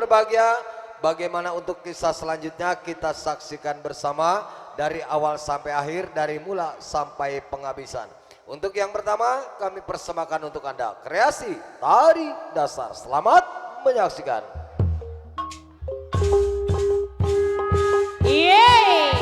berbahagia. Bagaimana untuk kisah selanjutnya kita saksikan bersama dari awal sampai akhir, dari mula sampai penghabisan. Untuk yang pertama kami persembahkan untuk Anda kreasi tari dasar. Selamat menyaksikan. Yeay.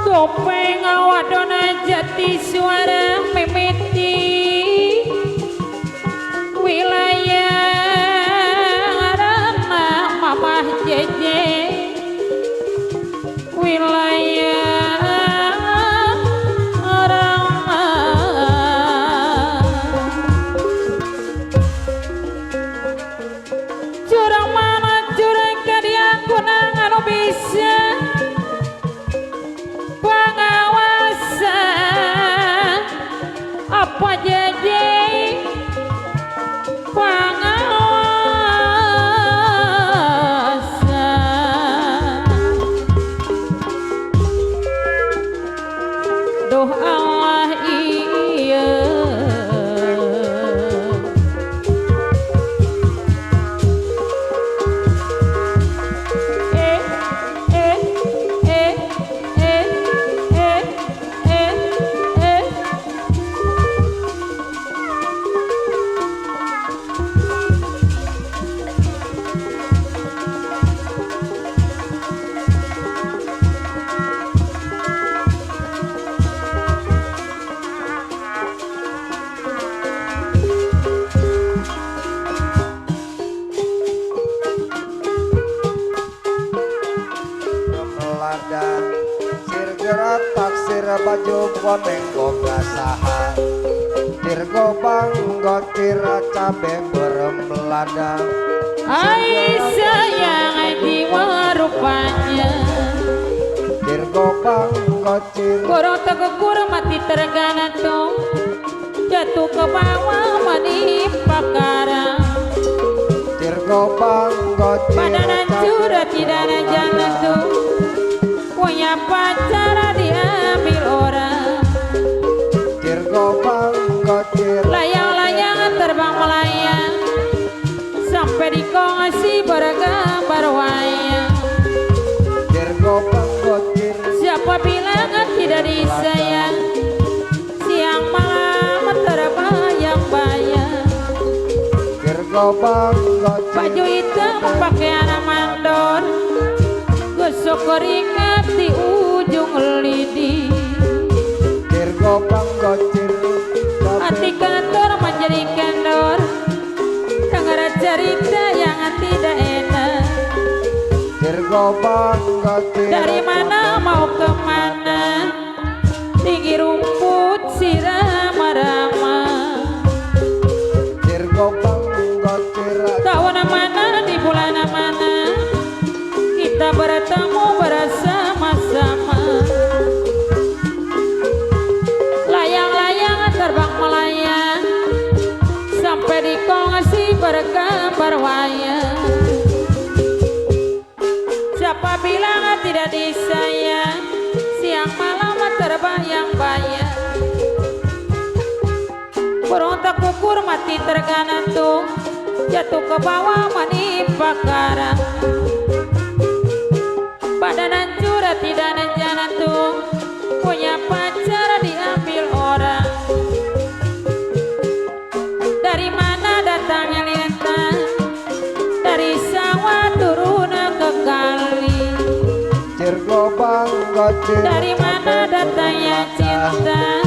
Topeng awadona jati suara mimiti wilayah arana mamah jeje wilayah arana curang mana curang kadia kunang anu bisa apa jeje pangawasa doh Allah iya Sirgerat taksir baju koneng boga saha Dirgo banggo tira cabe bermelada. ai sayang jiwa rupanya Dirgo banggo tira kurang tegukur mati tergantung jatuh ke bawah mani pakara Dirgo banggo tira padanan curah tidak ada jalan tuh punya pacar diambil orang Dirgo banggo tira layang-layang terbang melayang sampai di kongsi bergambar wayang Dirgo banggo tira siapa bilang tidak disayang siang malam terbayang-bayang Dirgo banggo baju hitam pakaian mandor gosok keringat di ujung lidi Dirgo banggo tira hati kantor menjadi kendor dengar cerita yang tidak enak Dirgo banggo tira dari mana mau kemana tinggi rumput sirama-rama Dirgo banggo tira tahun mana di bulan mana kita bertemu bersama-sama layang-layang terbang melayang sampai di kongsi bergambar wayang siapa bilang tidak disayang siang malam terbayang-bayang burung tak ukur mati tergantung jatuh ke bawah menimpa karang padanan curah tidak ada jalan tuh punya pacar diambil orang dari mana datangnya lintang dari sawah turun ke kali Dirgo banggo tira dari mana datangnya cinta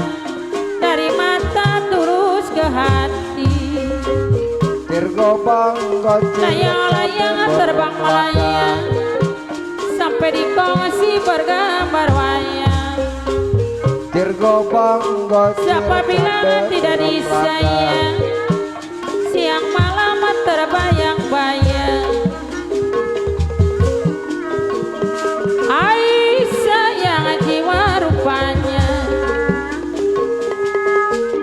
dari mata terus ke hati Dirgo banggo tira layang-layang terbang melayang sampai di kongsi bergambar wayang Dirgo banggo tira siapa bilang tidak disayang siang malam terbayang-bayang ai sayang jiwa rupanya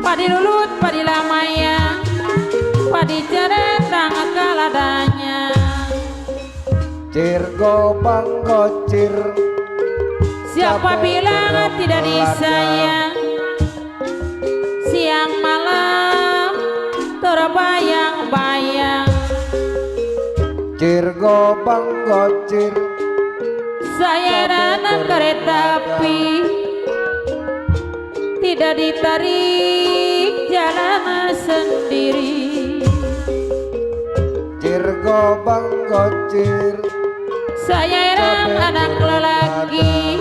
padi lulut padi lamaya diceretang kaladanya. Cirgo banggo cir, Siapa bilang tidak disayang? Siang malam terbayang-bayang. Cirgo banggo cir, Saya anak kereta api, tidak ditarik jalan sendiri. Cirgo banggo cir, Saya anak lelaki,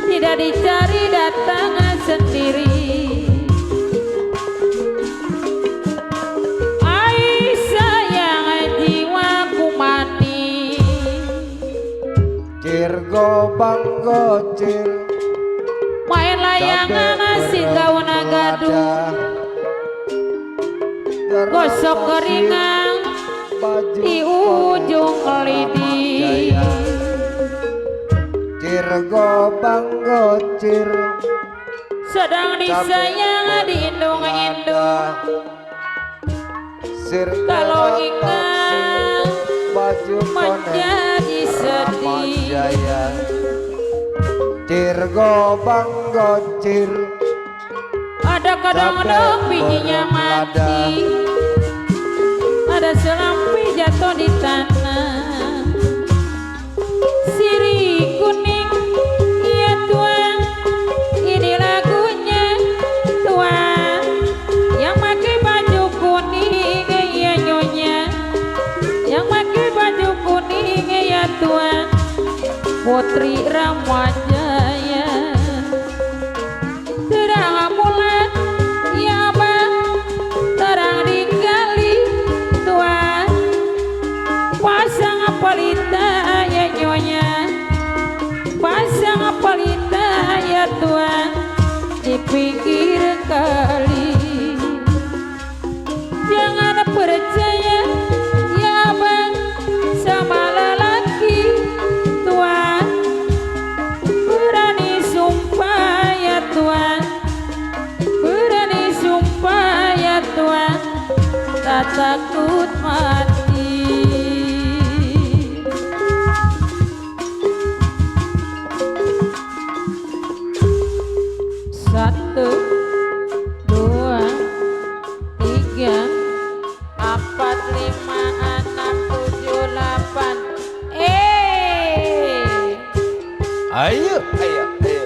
tidak dicari datang sendiri. Ai sayang jiwaku mati. Cirgo banggo cir, Main layangan si gaun gaduh, gosok keringang di ujung lidi. Cirgo banggo cir, Sedang disayang diindung-indung. Kalau ingat baju menjadi sedih. Cirgo banggo cir, Ada kadang-kadang bijinya mati, ada selampi jatuh di tanah. Sirih kuning, iya tuan, ini lagunya tuan. Yang pakai baju kuning, iya nyonya. Yang pakai baju kuning, iya tuan. Putri Ramajaya. Terang bulan, ya bang, terang digali tuan. Pasang pelita ya nyonya, pasang pelita ya tuan. Di pinggir kali, jangan percaya ya bang sama lelaki tuan. Berani sumpah ya tuan, berani sumpah ya tuan, tak takut mati. Satu, dua, tiga, empat, lima, enam, tujuh, delapan. ayo ayo ayo.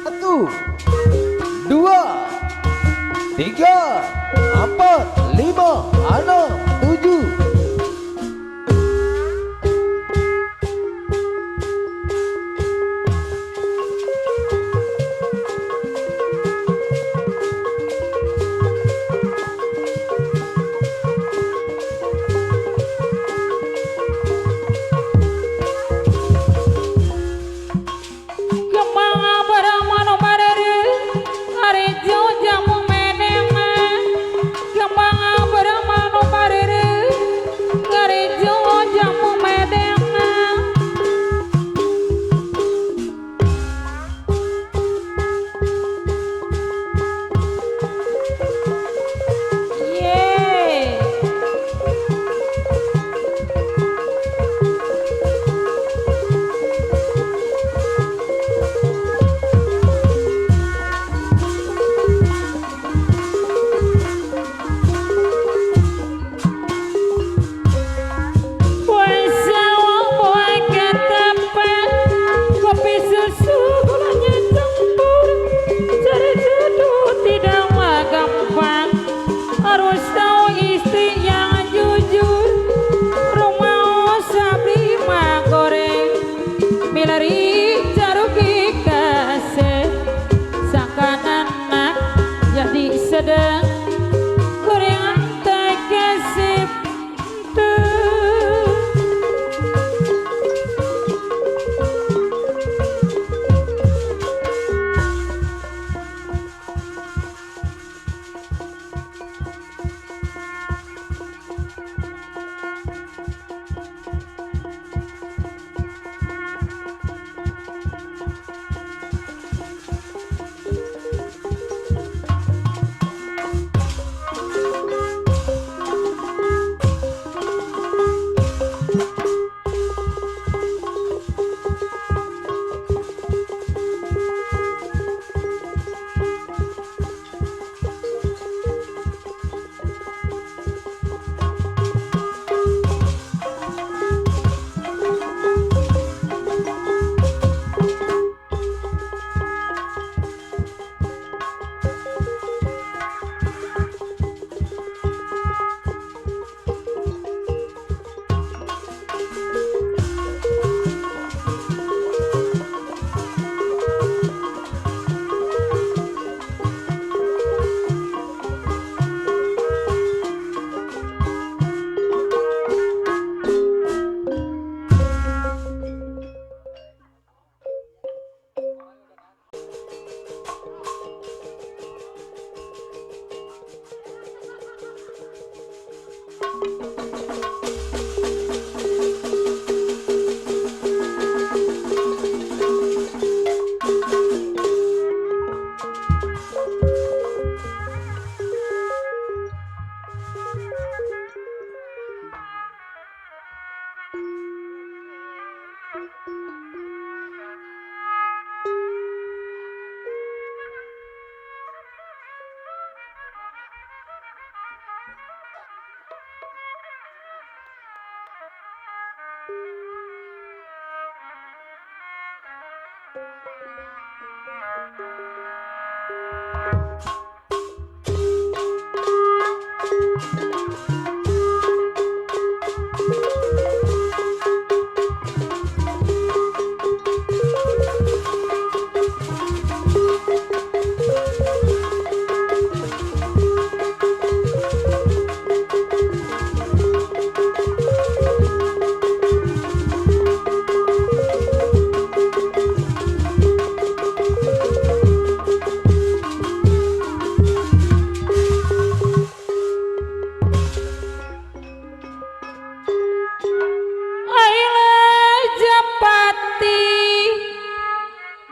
Satu, dua, tiga, empat, lima, enam, tujuh. Kemang barang mano barere, arejo jamu menema. Kemang barang mano barere.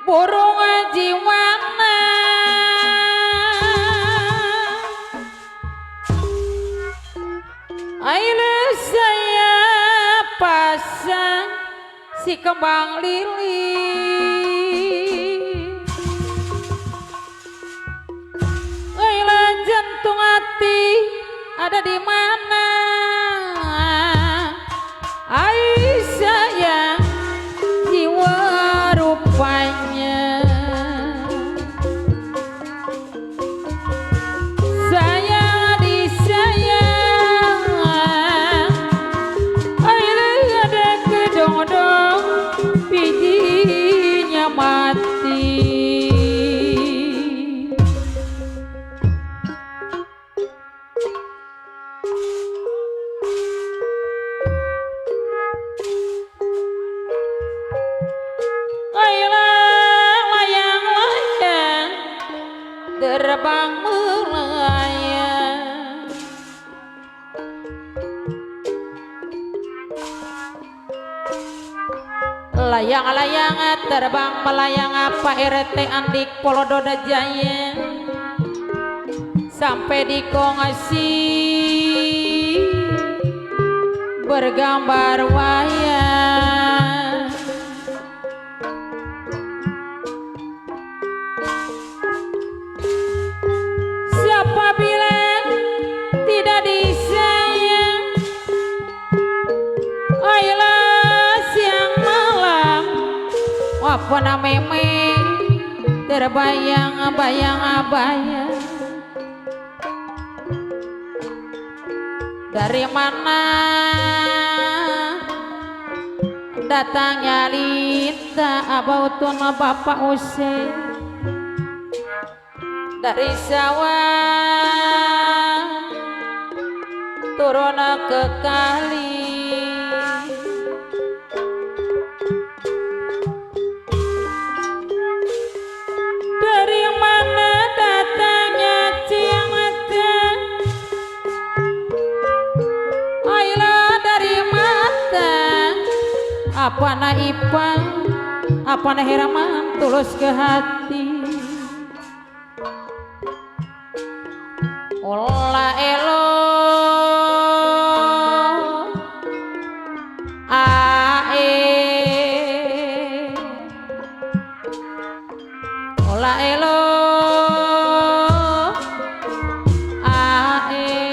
burung jiwana aile saya pasang si kembang lili aile jantung hati ada di mana ai sayang jiwa rupanya sayang disayang aile ada kedong-dong bijinya mati. Terbang melayang layang-layang terbang melayang apa RT Andik Polododa Jaya sampai di Kongsi bergambar wayang. Siapa bilang tidak disayang ayolah siang malam apa namanya terbayang-bayang bayang dari mana datangnya Lita abautun bapak usai dari sawah turun ke kali dari mana datangnya cinta ayolah dari mata apa na ipang apa na hiraman tulus ke hati ola elo ae ola elo ae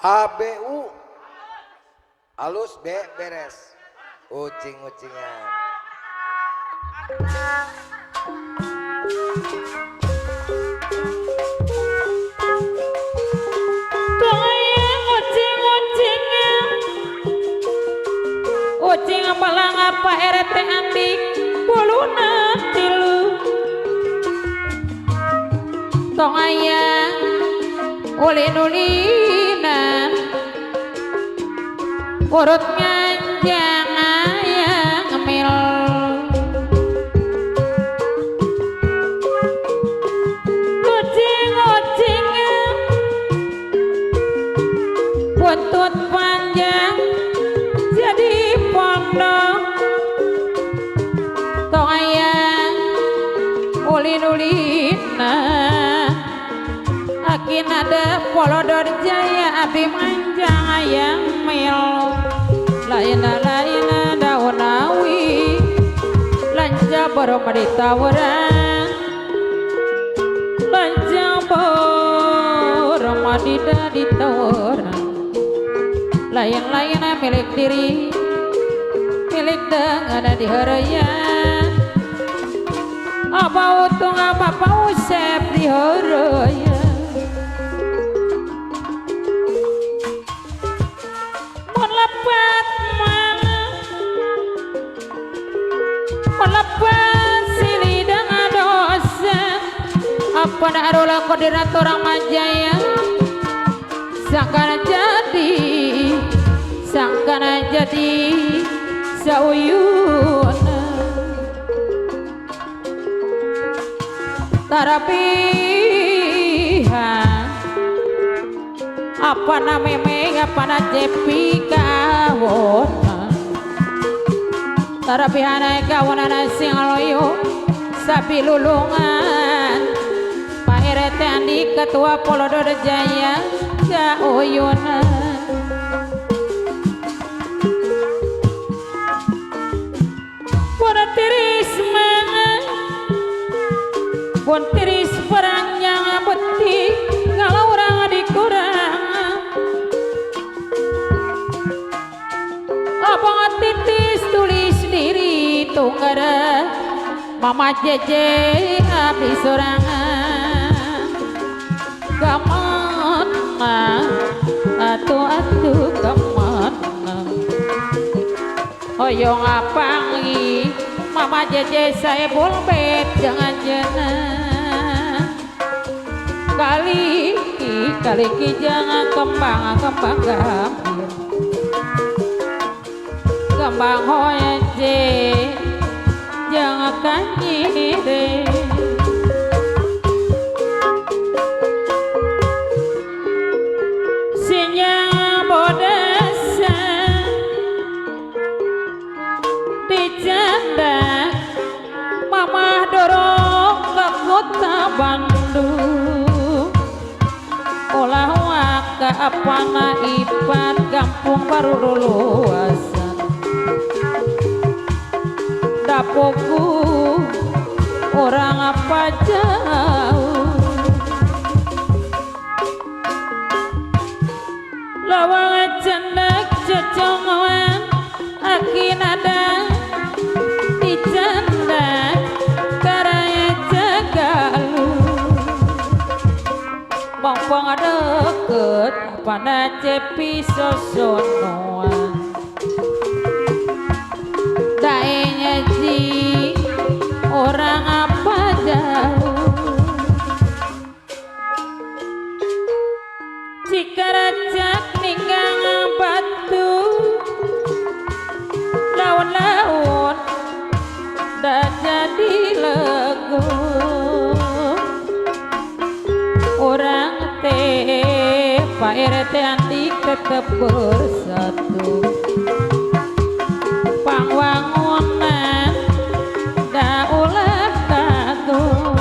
ABU halus B beres ucing-ucingan ucing malang apa RT Andik puluna tilu tong aya ulin-ulinan urut nganjang aya ngemil kucing-kucing buntut panjang jadi pondok tong aya ulin-ulinan akin ada polodor jaya abi manjang ayang mil lain-lain daun awi lanca baromadi tawaran lanca baromadi di tawaran lain-lain milik diri milik dengan diharayan apa untung apa pausep diharayan lepat mana melepas silih dengan dosa apa narulah koordinator orang majaya sangkana jadi sauyuna tarapihan apa na memeng apa na jepi kawona tarapihanay kawona na singaloyo sapi lulungan Pak RT Andi Ketua Polodor Jaya kaoyonan tiris mangan pun tiris perang yang beti kalau orang dikurang abang titis tulis diri tunggara mama jeje abdi sorangan kemana atu kemana hoyong apangi mama jeje saya bolbet jangan jenah kali jangan kembang kembang hoyeje jangan kanyire sinyal bodasa dicanda mama dorong ke kota Bandung olah waka apana ipan kampung baru luasan dapoku orang apa jauh lawang cendak cecongan akin ada dicendak karaya jagalu bongpong deket pada cepi sosonoan daenya ji orang apa jauh jika racak ninggang batu lawan-lawan dah jadi lego orang teh Pak RT Andi tetap bersatu pangwangunan dah ulah kagum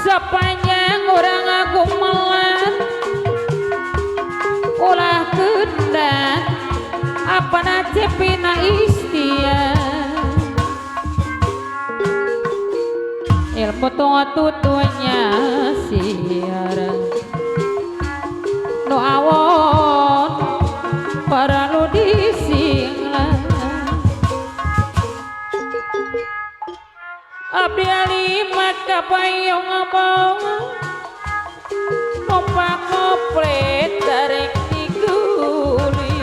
sepanjang orang aku melan ulah kendan apa na cepina istia ilmu tutunya siaran no awon para lu disinglah abdi alima kapayong ngomong kompak ngoplet tarik diguli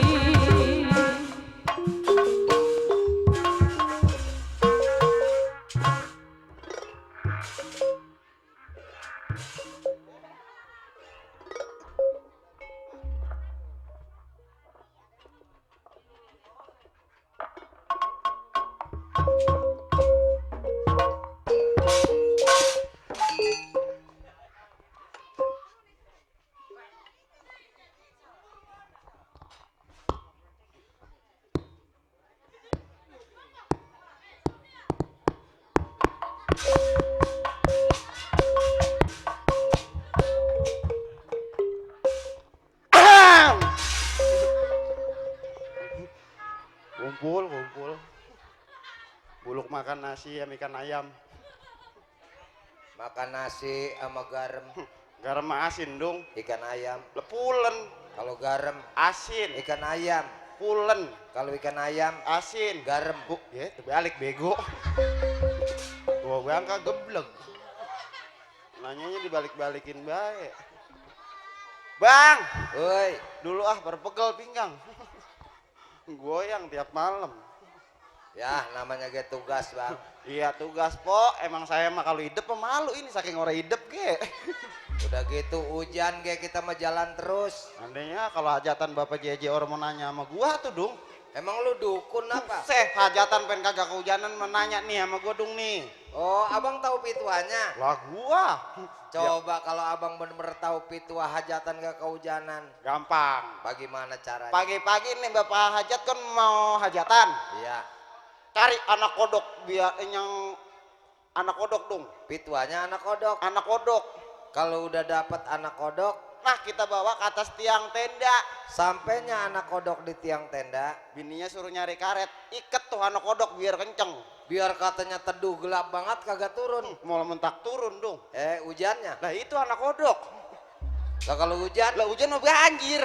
Buluk makan nasi sama ikan ayam. Makan nasi sama garam, Garam sama asin dong. ikan ayam. Lepulen, Kalau garam, asin, ikan ayam. pulen, Kalau ikan ayam, asin. garam. Ya, terbalik bego. Gua bangka geblek. Nanyanya dibalik-balikin baik. Bang, Woi, dulu berpegel pinggang. Goyang tiap malam. ya namanya ge tugas bang. Iya tugas po, emang saya mah kalau hidup pemalu ini saking orang hidup ge. Udah gitu hujan ge kita mah jalan terus. Andainya kalau hajatan Bapak JJ orang mau nanya sama gua tuh dong. Emang lu dukun apa? Hajatan pengen kagak kehujanan menanya nih sama gua dong nih. Oh, abang tahu pituannya? Lah gua. Coba kalau abang bener-bener tahu pituah hajatan gak kehujanan. Gampang. Bagaimana caranya? Pagi-pagi nih Bapak hajat kan mau hajatan. Iya. Cari anak kodok biar yang anak kodok dong. Pituannya anak kodok. Anak kodok. Kalau udah dapat anak kodok, Nah kita bawa ke atas tiang tenda. sampainya anak kodok di tiang tenda, Bininya suruh nyari karet. Iket tuh anak kodok biar kenceng. biar katanya teduh gelap banget kagak turun. Mau mentak turun dong. Hujannya. Nah itu anak kodok. Nah, kalau hujan, Lah hujan mau banjir.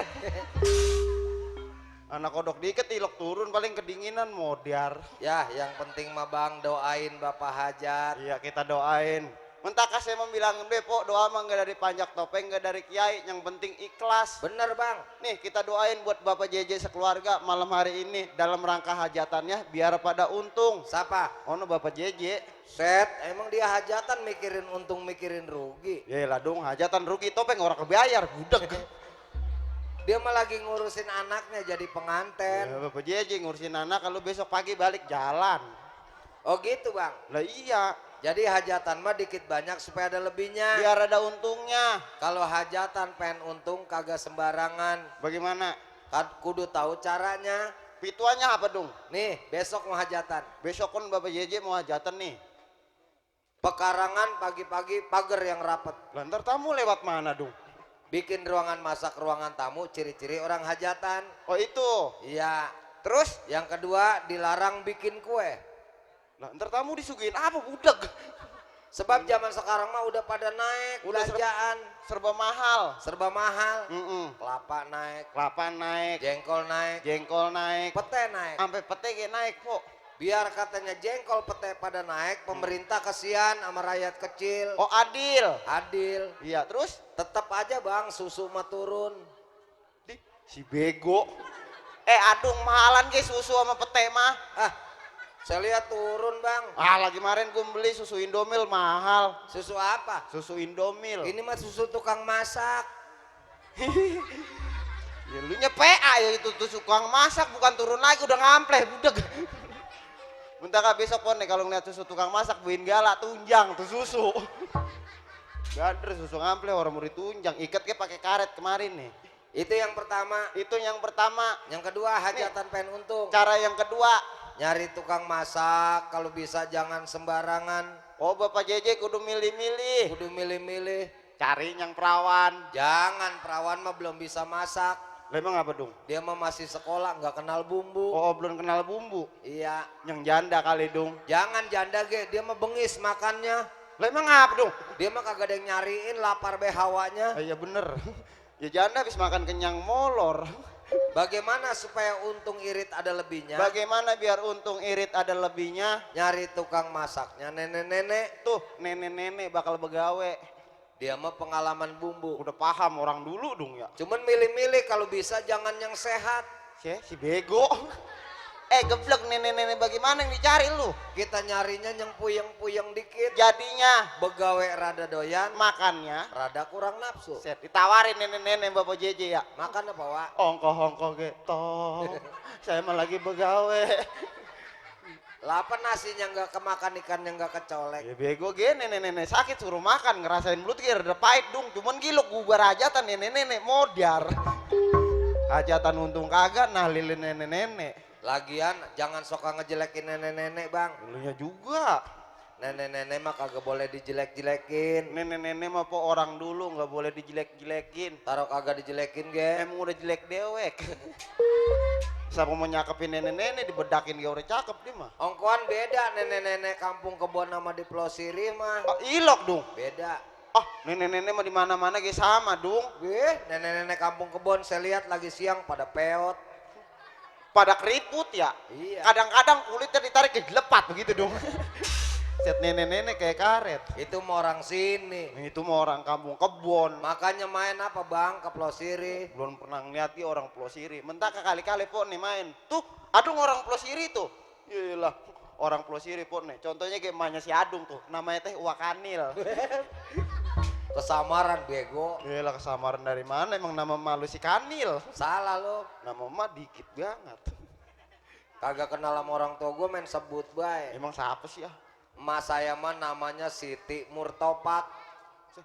Anak kodok diiket ilok turun paling kedinginan modiar. ya yang penting mah bang doain bapak hajat. Iya kita doain. Mentaka saya membilang Depo doa mah nggak dari panjak topeng nggak dari kiai, yang penting ikhlas. Bener bang. Nih kita doain buat Bapak JJ sekeluarga malam hari ini dalam rangka hajatannya biar pada untung. Siapa? Ono Bapak JJ. Set, emang dia hajatan mikirin untung mikirin rugi. Yalah dong hajatan rugi topeng orang kebayar budek. Dia mah lagi ngurusin anaknya jadi penganten. Ya, Bapak JJ ngurusin anak kalau besok pagi balik jalan. Oh gitu bang. Lah iya, Jadi hajatan mah dikit banyak supaya ada lebihnya. biar ada untungnya. Kalau hajatan pengen untung kagak sembarangan. Bagaimana? Kan kudu tahu caranya. Pituannya apa dong? Nih besok mau hajatan. Besok kan Bapak JJ mau hajatan nih. Pekarangan pagi-pagi pagar yang rapet. Lantar tamu lewat mana dong? Bikin ruangan masak ruangan tamu ciri-ciri orang hajatan. Oh itu. Iya. Terus? Yang kedua dilarang bikin kue. Lah ntar tamu disuguhin apa budek? Sebab zaman sekarang mah udah pada naik Udah belanjaan. Serba mahal. Serba mahal. Kelapa Kelapa naik, naik, jengkol naik, jengkol naik, pete naik. sampai pete kayak naik kok. Biar katanya jengkol pete pada naik, pemerintah kasihan sama rakyat kecil. Oh adil. Adil. Iya terus? Tetap aja bang, susu mah turun. Di, si bego. Adung mahalan guys susu sama pete mah. Saya lihat turun bang. Lagi kemarin gue beli susu Indomil mahal. Susu apa? Susu Indomil. Ini mah susu tukang masak. Ya lu PA ya itu tuh tukang masak bukan turun lagi udah ngampleh budek. Bentar kak besok pon nih kalau ngeliat susu tukang masak buin galak tunjang tuh susu. Gadre susu ngampleh orang mau ditunjang ikat ke pakai karet kemarin nih. Itu yang pertama. Itu yang pertama. Yang kedua hajatan pengen untung. Cara yang kedua. Nyari tukang masak, kalau bisa jangan sembarangan. Oh Bapak JJ kudu milih-milih. Kudu milih-milih. Cari yang perawan. Jangan, perawan mah belum bisa masak. Lah emang apa dong? Dia mah masih sekolah, nggak kenal bumbu. Oh belum kenal bumbu. Iya. Yang janda kali dong. Jangan janda ge, dia mah bengis makannya. Lah emang apa dong? Dia mah kagak ada yang nyariin, lapar be hawanya. Iya bener. Ya janda habis makan kenyang molor. Bagaimana supaya untung irit ada lebihnya? Bagaimana biar untung irit ada lebihnya? Nyari tukang masaknya nenek-nenek. Tuh nenek-nenek bakal begawe. Dia mah pengalaman bumbu. Udah paham orang dulu dong ya. Cuman milih-milih, kalau bisa jangan yang sehat. Si bego. Geblek nenek-nenek bagaimana yang dicari lu? Kita nyarinya yang puyeng-puyeng dikit. Jadinya Begawe rada doyan, makannya rada kurang nafsu. set ditawarin nenek-nenek Bapak JJ ya. Makan apa Wak? Ongkoh-ongkoh gitu. Saya mah lagi begawe. Lapan nasinya nggak kemakan, ikannya nggak kecolek. Ya bego gini nenek-nenek sakit suruh makan ngerasain mulut kira udah pahit dong. Cuman giluk bubar hajatan nenek-nenek modiar. Hajatan untung kagak nah lilin nenek-nenek. Lagian jangan suka ngejelekin nenek-nenek bang. Dulunya juga. Nenek-nenek mah kagak boleh dijelek-jelekin. Nenek-nenek mah po orang dulu nggak boleh dijelek-jelekin. Taruh kagak dijelekin ge. Emang udah jelek dewek. Siapa mau nyakepin nenek-nenek dibedakin dia udah cakep dia mah. Ongkoan beda nenek-nenek kampung kebon sama di Plosiri mah. Oh, ilok dong. Beda. Ah, nenek-nenek mah di mana-mana ge sama dong. Nenek-nenek kampung kebon saya lihat lagi siang pada peot. Pada keriput ya. Iya. Kadang-kadang kulitnya ditarik ke lepat begitu dong. Set nenek-nenek kayak karet. Itu mau orang sini. Itu mau orang kampung kebon. Makanya main apa bang ke Plosiri? Belum pernah ngeliat dia orang Plosiri. Mentak kali-kali po nih main. Tuh, Adung orang Plosiri tuh. Iyalah, orang Plosiri po nih. Contohnya kayak emaknya si Adung tuh. Namanya teh Wakanil. Kesamaran bego. Iyalah kesamaran dari mana? Emang nama malu si Kanil. Salah lo. Nama emak dikit banget. Kagak kenal sama orang tua gue main sebut baik. Emang siapa sih ya? Emak saya mah namanya Siti Murtopak.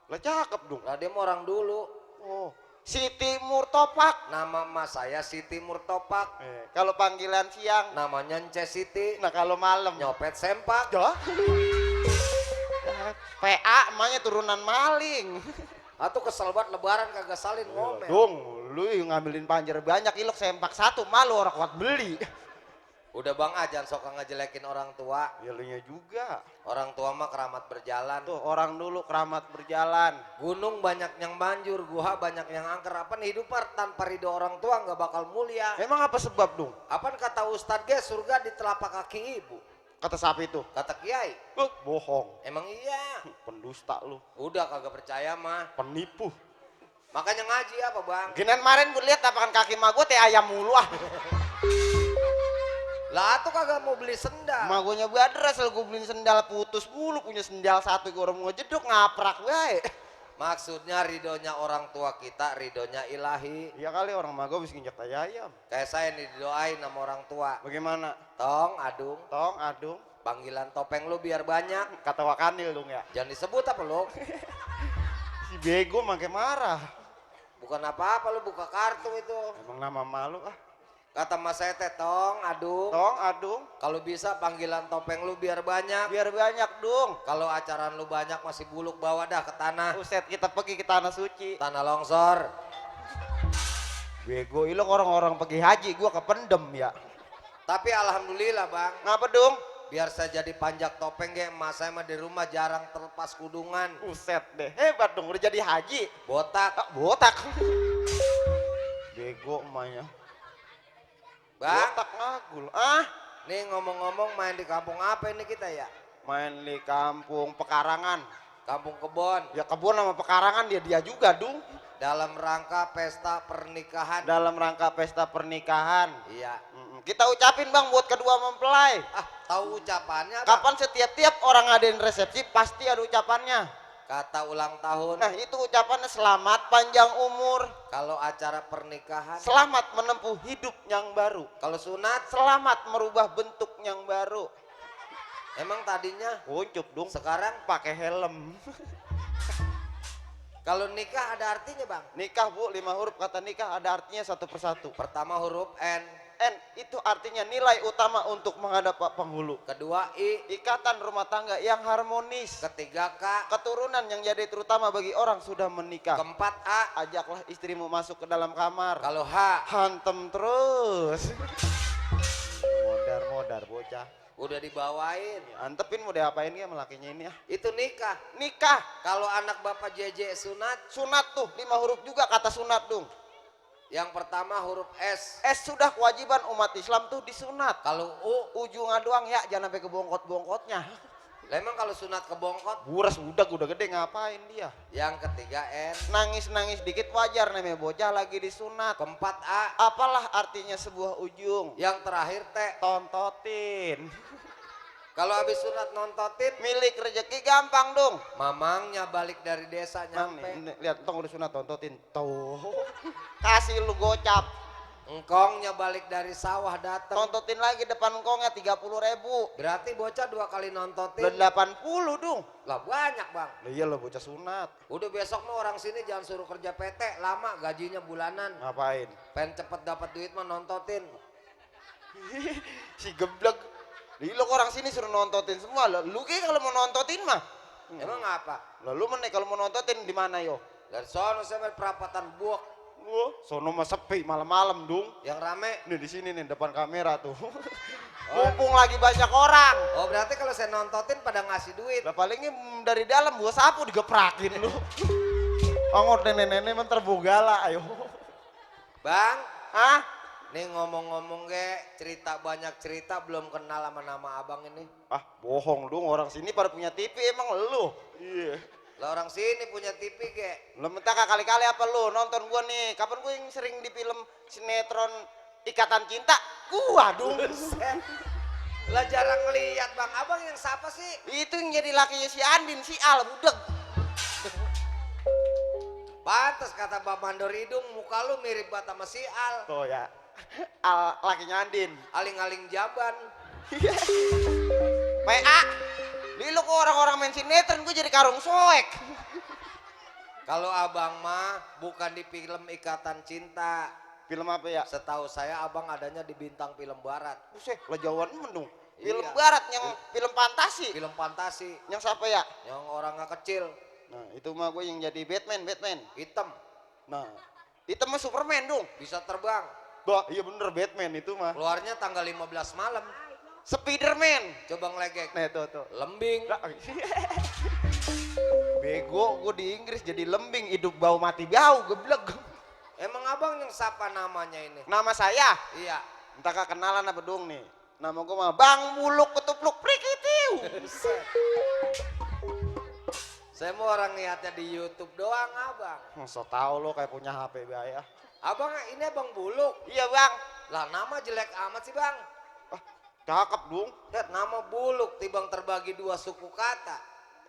Lah cakep dong. Lah dia mah orang dulu. Oh, Siti Murtopak. Nama emak saya Siti Murtopak. Kalau panggilan siang, Namanya Ence Siti. nah kalau malam, Nyopet sempak. ya. PA emaknya turunan maling. Atau kesel banget lebaran kagak salin ngomel. Dong, lu yang ngambilin panjer banyak ilok sempak satu malu orang kuat beli. Udah bang ajan sok ngejelekin orang tua. Ya lu nya juga. Orang tua mah keramat berjalan. Tuh orang dulu keramat berjalan. Gunung banyak yang banjur, gua banyak yang angker. Apa nih hidup tanpa ridho orang tua nggak bakal mulia. Emang apa sebab dong? Apa kata Ustadz ge surga di telapak kaki ibu. Kata sapi itu? Kata Kiai. Bohong. Emang iya. Pendusta lu. Udah kagak percaya mah. Penipu. Makanya ngaji apa bang? Ginian kemarin gue lihat tapakan kaki mak gue teh ayam mulu ah. Lah tuh kagak mau beli sendal. Mak gue nyebader asal gue beliin sendal putus mulu, punya sendal satu gue orang mau jeduk ngaprak wae. Maksudnya ridhonya orang tua kita, ridhonya ilahi. Iya kali orang mak gue bisa nginjak tai ayam. Kayak saya nih didoain sama orang tua. Bagaimana? Tong, adung, Tong, adung, panggilan topeng lu biar banyak. kata Wakanil dong ya. Jangan disebut apa lu? Si bego makin marah. Bukan apa-apa lu buka kartu itu. Emang nama malu ah. Kata mas saya teh, tong, adung. Tong, adung, Kalau bisa panggilan topeng lu biar banyak. biar banyak dong. Kalau acaraan lu banyak masih buluk bawa dah ke tanah. Uset kita pergi ke tanah suci. Tanah longsor. Bego, ilok orang-orang pergi haji, gua kependem ya. Tapi alhamdulillah bang. Ngapa dong? Biar saya jadi panjak topeng ge, emak saya mah di rumah jarang terlepas kudungan. Uset deh, hebat dong udah jadi haji. Botak. Ah, botak. Bego emaknya. Bang, Botak ngagul. Ah, nih ngomong-ngomong main di kampung apa ini kita ya? main di kampung Pekarangan. Kampung Kebon. Ya kebun sama Pekarangan dia juga dong. Dalam rangka pesta pernikahan. Dalam rangka pesta pernikahan. Iya. Kita ucapin bang buat kedua mempelai. Ah, tahu ucapannya? Bang? Kapan setiap orang ngadain resepsi pasti ada ucapannya. Kata ulang tahun. Nah itu ucapannya selamat panjang umur. Kalau acara pernikahan. Selamat menempuh hidup yang baru. Kalau sunat. Selamat merubah bentuk yang baru. Emang tadinya. Kuncup dong. Sekarang. Pakai helm. Kalau nikah ada artinya bang? Nikah bu, 5 huruf kata nikah ada artinya satu persatu. Pertama huruf N. N itu artinya nilai utama untuk menghadap penghulu. Kedua I. Ikatan rumah tangga yang harmonis. Ketiga K. Keturunan yang jadi terutama bagi orang sudah menikah. Keempat A. Ajaklah istrimu masuk ke dalam kamar. Kalau H. Hantem terus. Modar bocah. Udah dibawain. Antepin mau diapain ya melakinya ini ya. Itu nikah. Nikah. Kalau anak bapak JJ sunat. Sunat tuh 5 huruf juga kata sunat dong. Yang pertama huruf S. S sudah kewajiban umat Islam tuh disunat. Kalau U. Ujungnya doang ya jangan sampai ke bongkot-bongkotnya. Lah emang kalau sunat ke bongkot. Buras udah gede ngapain dia. Yang ketiga N. Nangis dikit wajar namanya bocah lagi disunat. Keempat A. Apalah artinya sebuah ujung. Yang terakhir T. Tontotin. Kalau habis sunat nontotin. Milik rezeki gampang dong. Mamangnya balik dari desa Mang nyampe. nih, lihat tong udah sunat tontotin. Tuh. Kasih lu gocap. Engkongnya balik dari sawah datang. Tontotin lagi depan engkongnya 30.000. Berarti bocah 2 kali nontotin. Udah 80 dong. Lah banyak bang. Lah iya lo bocah sunat. Udah besok mah orang sini jangan suruh kerja PT. Lama gajinya bulanan. Ngapain? Pengen cepet dapat duit mah nontotin. Si geblek. Lo orang sini suruh nontotin semua. Lu kalau mau nontotin mah. Emang apa? Lalu menek kalau mau nontotin di mana yo? Dari sono saya main perapatan buak. Oh, sono mah sepi malam-malam dong. Yang rame. Nih di sini nih depan kamera tuh. Mumpung lagi banyak orang. Oh berarti kalau saya nontonin pada ngasih duit. Lah palingnya dari dalam gua sapu digeprakin lu. Ongor nenek-nenek mentar bogala ayo. Bang, Hah? nih ngomong-ngomong cerita banyak cerita belum kenal sama nama abang ini. Ah, bohong dong, orang sini pada punya TV emang lu. Iya. Lah orang sini punya TV Lu minta kali-kali apa lu nonton gua nih? Kapan gua yang sering di film sinetron Ikatan Cinta? Gua dong. Lah jarang lihat bang, abang yang siapa sih? Itu yang jadi lakinya si Andin, si Al, budeg. Pantes kata Bang Mandor Hidung, muka lu mirip banget sama si Al. Tuh ya, Al lakinya Andin. Aling-aling jaban. PA, di lu kok orang-orang main sinetron gue jadi karung soek. Kalau abang mah bukan di film Ikatan Cinta. Film apa ya? Setahu saya abang adanya di bintang film barat. Buset, lah jauhan mendung. Film Iya. barat yang film fantasi. Film fantasi. Yang siapa ya? Yang orangnya kecil, Nah, itu mah gue yang jadi Batman. hitam, Nah, itu mah Superman dong. bisa terbang. Bah, iya bener Batman itu mah. Keluarnya tanggal 15 malam. Spiderman. Coba ngelegek. Nah, tuh. Lembing. Lah, bego, gue di Inggris jadi lembing, hidup bau mati bau, geblek. Emang abang yang siapa namanya ini? Nama saya, Iya. entah kah kenalan apa dong nih. Nama gue mah Bang Buluk Ketupluk Prikitiu. Saya mau orang lihatnya di YouTube doang abang. So tau lo kayak punya HP ya. Abang ini abang Buluk. Iya bang. Lah nama jelek amat sih bang. Ah, cakep dong. Lihat nama Buluk timbang terbagi dua suku kata.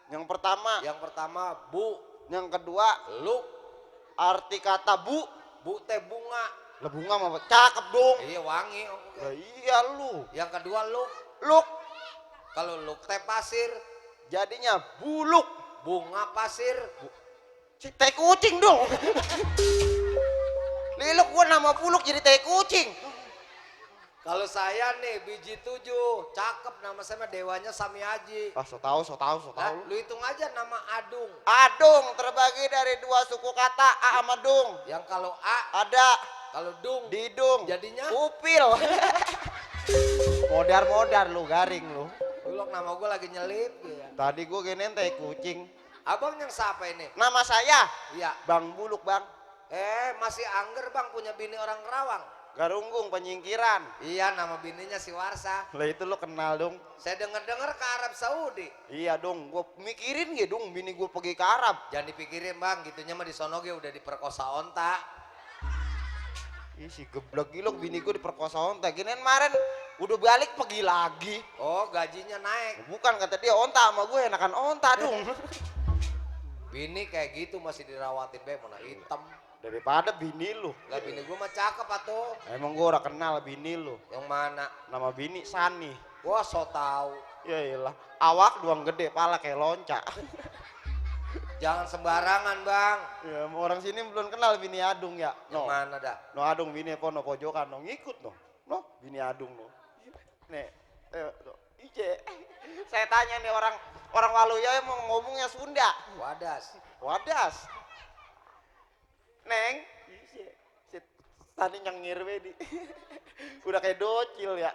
Yang pertama, Yang pertama bu, yang kedua, luk, arti kata bu. bu teh bunga. Lah bunga mah cakep dong. Iya wangi. Lah iya lu. Yang kedua luk. Luk, Kalau luk teh pasir, jadinya buluk. bunga pasir. Si teh kucing dong. Liluk gua nama buluk jadi teh kucing. Kalau saya nih biji 7, cakep nama saya mah dewanya Sami Haji. Ah, so tau. Nah, lu hitung aja nama Adung. Adung terbagi dari dua suku kata A sama dung. Yang kalau A, Ada kalau Dung, didung. jadinya upil. Modar lu garing lu. Buluk nama gue lagi nyelip ya. Tadi gua giniin teh kucing. Abang yang siapa ini? Nama saya Iya. Bang Buluk bang. Masih angger bang punya bini orang Kerawang. Garunggung penyingkiran. Iya nama bininya si Warsa. Lah itu lu kenal dong. Saya denger-denger ke Arab Saudi. Iya dong, gua mikirin gitu dong bini gua pergi ke Arab. Jangan dipikirin bang, gitunya mah di sono ge udah diperkosa onta. Ih si geblek gilok bini gua diperkosa onta. Ginian kemarin udah balik pergi lagi. Oh gajinya naik. Bukan kata dia onta sama gue enakan onta dong. Bini kayak gitu masih dirawatin be, mana hitam. Daripada bini lu. Lah bini gue mah cakep atuh. Emang gua udah kenal bini lu. Yang mana? Nama bini Sani. Wah so tau. Ya iyalah. Awak doang gede, pala kayak lonca. Jangan sembarangan bang. Ya orang sini belum kenal bini Adung ya. Yang mana dah? No Adung bini apa no pojokan no ngikut no. No bini Adung no. Nih, ije. Saya tanya nih orang Waluya emang ngomongnya Sunda. Wadas. Wadas. Neng, si tadi nyengir we di. Udah kayak docil ya.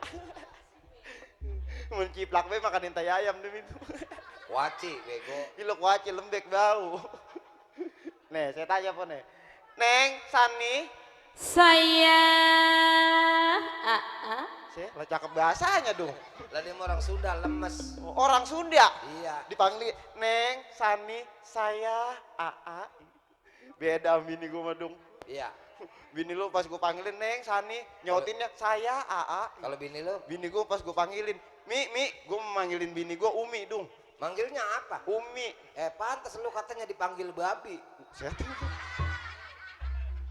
Menciplak we makanin tai ayam demi itu. Waci bego. Ilok waci lembek bau. Nih, saya tanya apa nih? Neng, Sani. Saya Aa. Saya lah cakep bahasanya dong. Lah dia mah orang Sunda lemes. Orang Sunda. Iya. Dipanggil Neng, Sani, saya Aa. Beda bini gue mah dong. Iya. Bini lu pas gue panggilin Neng, Sani, nyautinnya saya Aa. Kalau bini lu Bini gue pas gue panggilin Mi, gue memanggilin bini gue Umi dong. manggilnya apa? Umi. Pantas lu katanya dipanggil babi.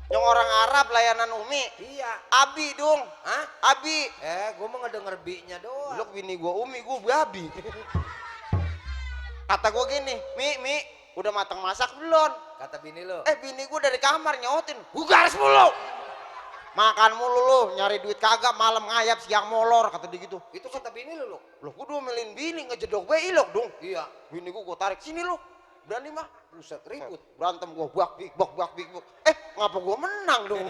Yang orang Arab layanan Umi. Iya. Abi dong. Hah? Abi. Gua mau ngedenger bi-nya doang. Lu bini gue Umi, gue babi. Kata gue gini, Mi, udah matang masak belum? Kata bini lu. Bini gue dari kamar nyautin, garis mulu. Makan mulu lu, nyari duit kagak, malam ngayap, siang molor, kata dia gitu. Itu kata bini lu. Loh, gue domelin bini, ngejedok gue ilok dong. Iya. Bini gue tarik, sini lu. Berani mah. Buset, ribut. Berantem gua bak bik bok. Ngapa gua menang dong?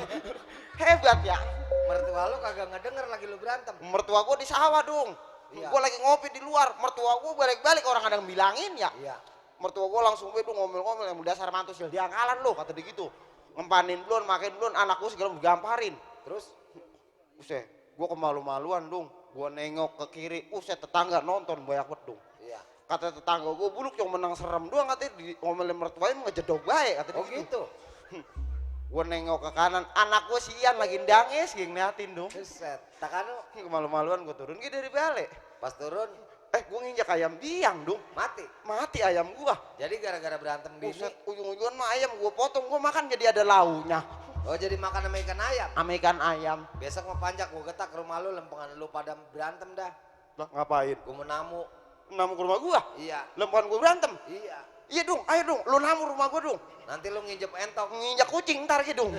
Hebat ya. Mertua lu kagak ngedenger lagi lu berantem. Mertua gua di sawah dong. Iya. Gua lagi ngopi di luar. Mertua gua balik-balik orang ada yang bilangin ya. Iya. Mertua gua langsung bedu ngomel-ngomel yang dasar mantu sil diangkalan lo kata dia gitu. Ngempanin belum, makin belum, anak gua segala gamparin. Terus Buset, gua kemalu-maluan dong. Gua nengok ke kiri, buset tetangga nonton banyak banget dong. iya. Kata tetangga gua buluk yang menang serem doang katanya ngomelin mertuanya ngejedok baik kata dia Oh gitu. Gua nengok ke kanan, anak gua sian lagi ndangis geng ngeliatin dong. Buset. Takkan lu Kemalu-maluan gua turun gitu dari balik. pas turun Gua nginjak ayam biang dong. mati. Mati ayam gua. Jadi gara-gara berantem bini. Buset, ujung-ujungan mah ayam gua potong, gua makan jadi ada launya. Oh jadi makan sama ikan ayam. Amerikan ayam. Besok mau panjak gua getak ke rumah lu lempengan lu pada berantem dah. Lah ngapain? Gua mau namu. Namu ke rumah gua. Iya. Lempuan gua berantem. Iya. Iya dong, ayo dong, lu namu rumah gua dong. Nanti lu nginjek entok. Nginjak kucing ntar gitu dong.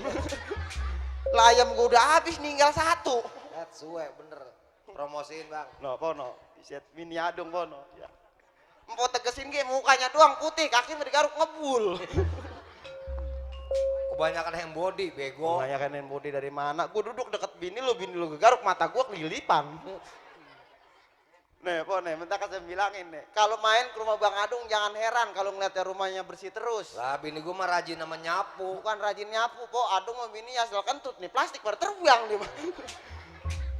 Lah ayam gua udah habis tinggal satu. Suwe bener. Promosiin bang. Nah, pono, set mini adung pono. Ya. Empok tegesin ge mukanya doang putih, kaki mau digaruk ngebul. Kebanyakan yang body bego. Banyak yang body dari mana? Gua duduk deket bini lu gegaruk mata gua kelilipan. Nih, po nih, bentar saya bilangin nih. Kalau main ke rumah Bang Adung jangan heran kalau ngeliatnya rumahnya bersih terus. Lah bini gua mah rajin sama nyapu. Bukan rajin nyapu, po. Adung sama bini asal kentut nih, plastik pada terbang nih.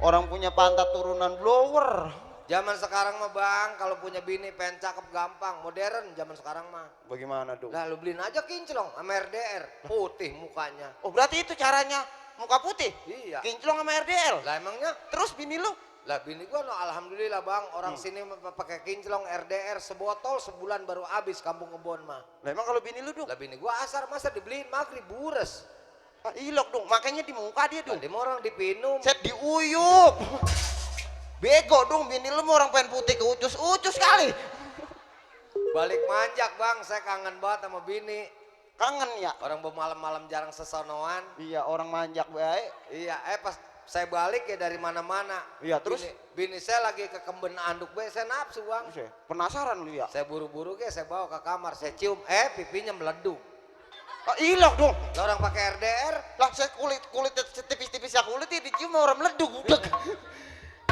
Orang punya pantat turunan blower. Zaman sekarang mah bang, kalau punya bini pengen cakep gampang, modern zaman sekarang mah. Bagaimana, Dung? Lah lu beliin aja kinclong sama RDR, putih mukanya. Oh, berarti itu caranya muka putih? Iya. Kinclong sama RDL. Lah emangnya? Terus bini lu? Lah bini gua no, alhamdulillah bang, orang sini pakai kinclong RDR sebotol sebulan baru habis kampung Kebon mah. Lah emang kalau bini lu, Dung? Lah bini gua asar masa dibeliin maghrib bures. Ilok dong, makanya di muka dia, Dung. Lah dia mau orang dipinum. Set diuyup. Bego dong, bini lu mau orang pengen putih ke ucus-ucus kali. Balik manjak bang, saya kangen banget sama bini. Kangen ya? Orang bermalam-malam jarang sesonoan. Iya, orang manjak baik. Iya, pas saya balik ya dari mana-mana. Iya, terus? Bini saya lagi ke kemben anduk be, saya nafsu bang. Penasaran lu ya? Saya buru-buru ke, saya bawa ke kamar, saya cium, pipinya meleduk. Ilok dong. Lah orang pakai RDR, Lah saya kulit tipis-tipis ya kulit ini dicium orang meleduk. Udah.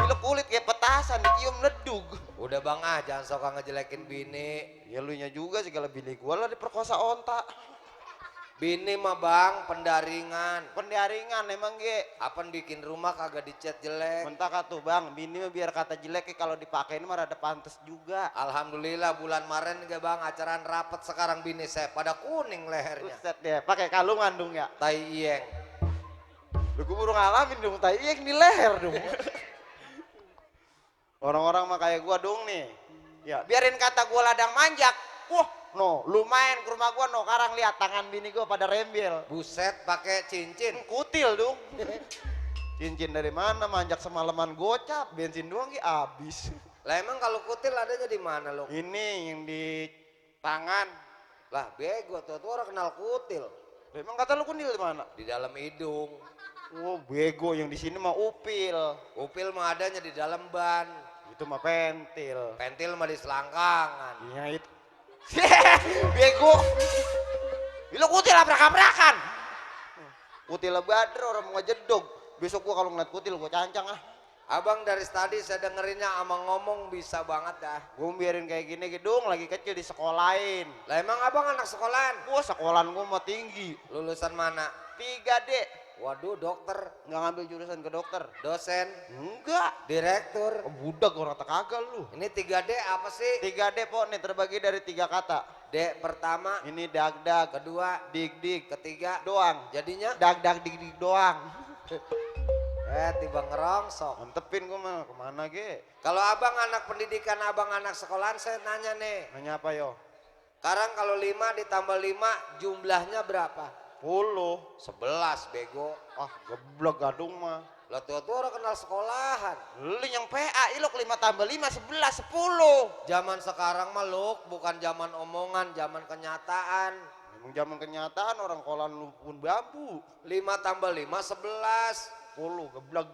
Ilok kulit kayak petasan dicium meleduk. udah bang jangan suka ngejelekin bini. Ya lu nya juga segala bini gua lah diperkosa onta. Bini mah bang, pendaringan. Pendaringan emang ge. Apaan bikin rumah kagak dicat jelek. Mentak tuh bang, bini mah biar kata jelek kalau dipakein mah rada pantes juga. Alhamdulillah bulan Maret nih bang, acaraan rapet sekarang bini saya pada kuning lehernya. Set deh, pakai kalungan dong ya. Tai iyeng. Lu gua baru ngalamin dong, tai iyeng di leher dong. Orang-orang mah kayak gua dong nih. Ya, biarin kata gua ladang manjak. Wah, no, lu main ke rumah gua no, sekarang lihat tangan bini gua pada rembel. Buset pakai cincin. Kutil dong. Cincin dari mana? Manjak semalaman gocap, bensin doang ki abis. Lah emang kalau kutil adanya di mana lo? Ini yang di tangan. Lah bego tuh orang kenal kutil. Emang kata lu kunil di mana? Di dalam hidung. Oh, bego yang di sini mah upil. Upil mah adanya di dalam ban. Itu mah pentil. Pentil mah di selangkangan. Iya itu. Bego. Lu kutil abrak-abrakan. Kutil badar orang mau ngejedog. Besok gua kalau ngeliat kutil gua cancang ah. Abang dari tadi saya dengerinnya ama ngomong bisa banget dah. Gua biarin kayak gini gedung lagi kecil di sekolahin. Lah emang abang anak sekolahan? Gua sekolahan gua mah tinggi. Lulusan mana? 3D. Waduh dokter, Nggak ngambil jurusan ke dokter. dosen, Enggak. direktur. Oh, budak orang tak kagak lu. Ini 3D apa sih? 3D po nih terbagi dari 3 kata. D pertama, Ini dag-dag, kedua, dig-dig, ketiga, doang. jadinya Dag-dag dig-dig doang. tiba ngerongsok. Mantepin gua mah kemana ge? Kalau abang anak pendidikan, abang anak sekolahan, saya nanya nih. Nanya apa yo? Sekarang kalau 5 ditambah 5 jumlahnya berapa? 10. 11 bego. Ah, geblek gadung mah. Lah tuh orang kenal sekolahan. Lu yang PA ilok 5 tambah 5 11 10. Zaman sekarang mah Luk, bukan zaman omongan, zaman kenyataan. Emang zaman kenyataan orang kolan lu pun bambu. 5 tambah 5 11. 10 geblek.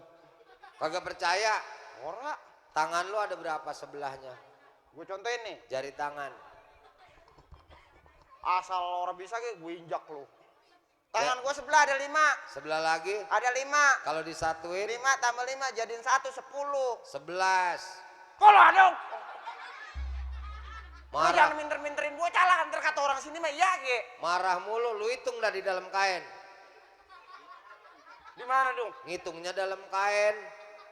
Kagak percaya? Ora. Tangan lu ada berapa sebelahnya? Gua contohin nih. Jari tangan. Asal orang bisa kayak gue injak lu. Tangan gue sebelah ada 5. Sebelah lagi. Ada 5. Kalau disatuin 5 tambah 5 jadiin 1, 10. 11. Kalau ada. Lu Marah. jangan minter-minterin bocah lah, ntar kata orang sini mah iya ge. Marah mulu, lu hitung dah di dalam kain. Di mana dong? Ngitungnya dalam kain.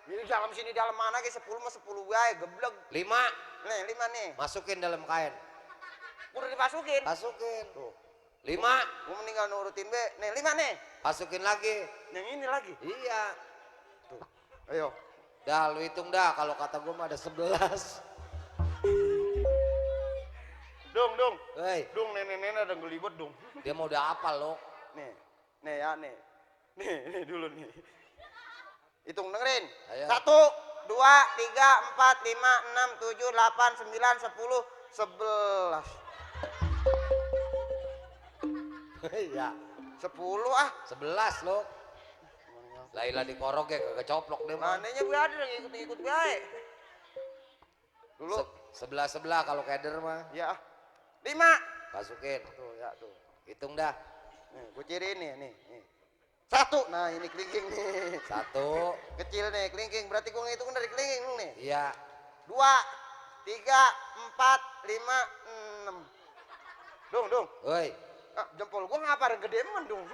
Ini dalam sini dalam mana ge 10 mah 10 wae geblek. 5. Nih 5 nih. Masukin dalam kain. Udah dimasukin. Masukin. Tuh. 5. Gua meninggal nurutin be. Nih 5 nih. Masukin lagi. Yang ini lagi. Iya. Tuh. Ayo. Dah lu hitung dah, kalau kata gua mah ada 11. Dong. Hei, Dong nenek-nenek ada ngelibet dong. dia mau udah apa lo? Nih. Nih ya nih. Nih dulu nih. Hitung dengerin. Ayo. 1, 2, 3, 4, 5, 6, 7, 8, 9, 10, 11. Iya. 10 ah. 11 lo. Laila dikorok ya kagak coplok deh mah. Mananya gue ada yang ikut baik. Dulu. Sebelah kalau keder mah. Ya. 5. Masukin. Tuh ya tuh. Hitung dah. Nih, gue ciriin nih. 1. Nah, ini kelingking nih. 1. Kecil nih, kelingking. Berarti gue ngitung dari kelingking lu nih. Iya. 2, 3, 4, 5, 6. Dong. Woi, Ah, jempol gue ngapa ada gede men dong.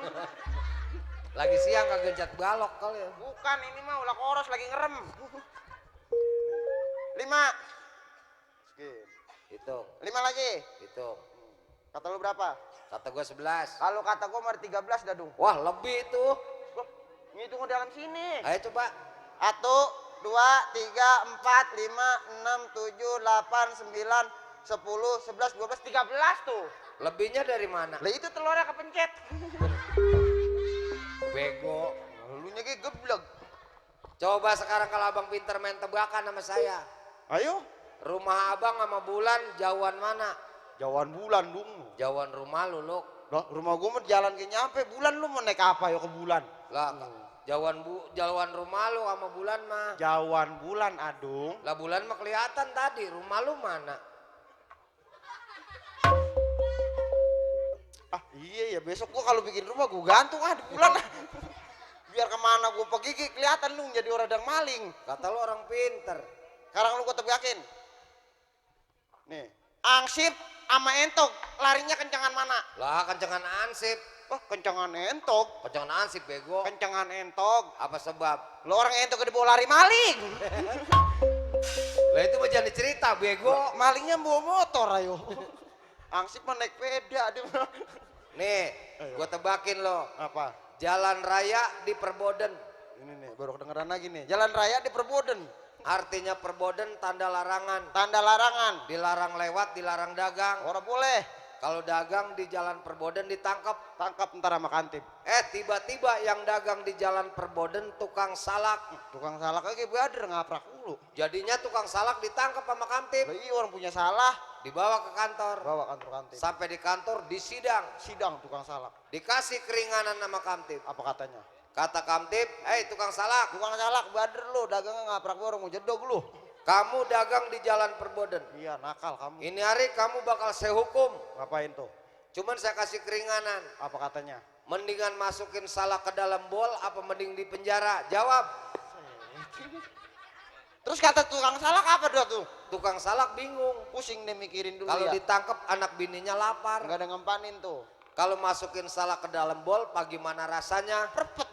lagi siang kagak jat balok kali ya. Bukan, ini mah ulah koros lagi ngerem. 5. Sekian. Hitung. 5 lagi. Hitung. Kata lu berapa? Kata gua 11. Kalau kata gue mah 13 dah dong. Wah, lebih itu. Wah, ngitung dalam sini. Ayo coba. 1, 2, 3, 4, 5, 6, 7, 8, 9, 10, 11, 12, 13 tuh. Lebihnya dari mana? Lah itu telurnya kepencet. Bego. Lu nyegi geblek. Coba sekarang kalau abang pinter main tebakan sama saya. Ayo. Rumah abang sama bulan jauhan mana? Jauhan bulan dong. Jauhan rumah lu, Luk. Lah, rumah gua mah jalan ke nyampe bulan, lu mau naik apa ya ke bulan? Lah, jauhan rumah lu sama bulan mah. Jauhan bulan adung. Lah bulan mah kelihatan tadi, rumah lu mana? Ah iya ya, besok gua kalau bikin rumah gua gantung di bulan. Biar kemana gua pergi kelihatan lu jadi orang dang maling. Kata lu orang pinter. Sekarang lu gua tebakin. Nih, angsip sama entok larinya kencangan mana? Lah kencengan ansip. Oh, kencangan entok. Kencengan ansip bego. Kencangan entok. Apa sebab? Lo orang entok gede bawa lari maling. Lah itu mah jangan dicerita bego. Malingnya bawa motor ayo. Angsip mah naik peda dia mah. Nih, gua tebakin lo. Apa? Jalan raya di Perboden. Ini nih baru kedengeran lagi nih. Jalan raya di Perboden. Artinya Perboden tanda larangan. Tanda larangan. Dilarang lewat, dilarang dagang. Orang boleh. Kalau dagang di jalan Perboden ditangkap. Tangkap ntar sama kantip. Tiba-tiba yang dagang di jalan Perboden tukang salak. Tukang salak lagi beader ngaprak mulu. Jadinya tukang salak ditangkap sama kantip. Lah iya orang punya salah. Dibawa ke kantor. Bawa kantor kantip. Sampai di kantor disidang. Sidang tukang salak. Dikasih keringanan sama kantip. Apa katanya? Kata kamtip, tukang salak, Tukang salak beader lu, dagangnya ngaprak gua orang mau jedog lu. kamu dagang di jalan Perboden. Iya nakal kamu. Ini hari kamu bakal saya hukum. Ngapain tuh? Cuman saya kasih keringanan. Apa katanya? Mendingan masukin salak ke dalam bol apa mending di penjara? Jawab. Terus kata tukang salak apa dia tuh? Tukang salak bingung. Pusing deh mikirin dulu Kalau ya. ditangkap anak bininya lapar. Nggak ada ngempanin tuh. Kalau masukin salak ke dalam bol, bagaimana rasanya? Perpet.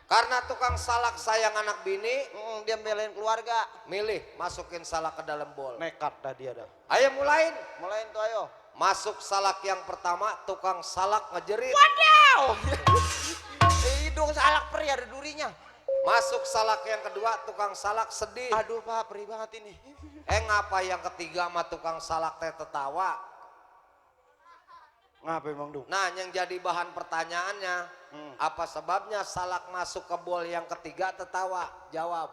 Karena tukang salak sayang anak bini, Dia belain keluarga. milih masukin salak ke dalam bol. Nekat dah dia dah. Ayo mulain. Mulain tuh ayo. Masuk salak yang pertama, tukang salak ngejerit. Wadaw! Hidung salak perih ada durinya. Masuk salak yang kedua, tukang salak sedih. Aduh pak, perih banget ini. Ngapa yang ketiga sama tukang salak teh tertawa? Ngapa emang dong? Nah, yang jadi bahan pertanyaannya, apa sebabnya salak masuk ke bol yang ketiga tertawa? Jawab.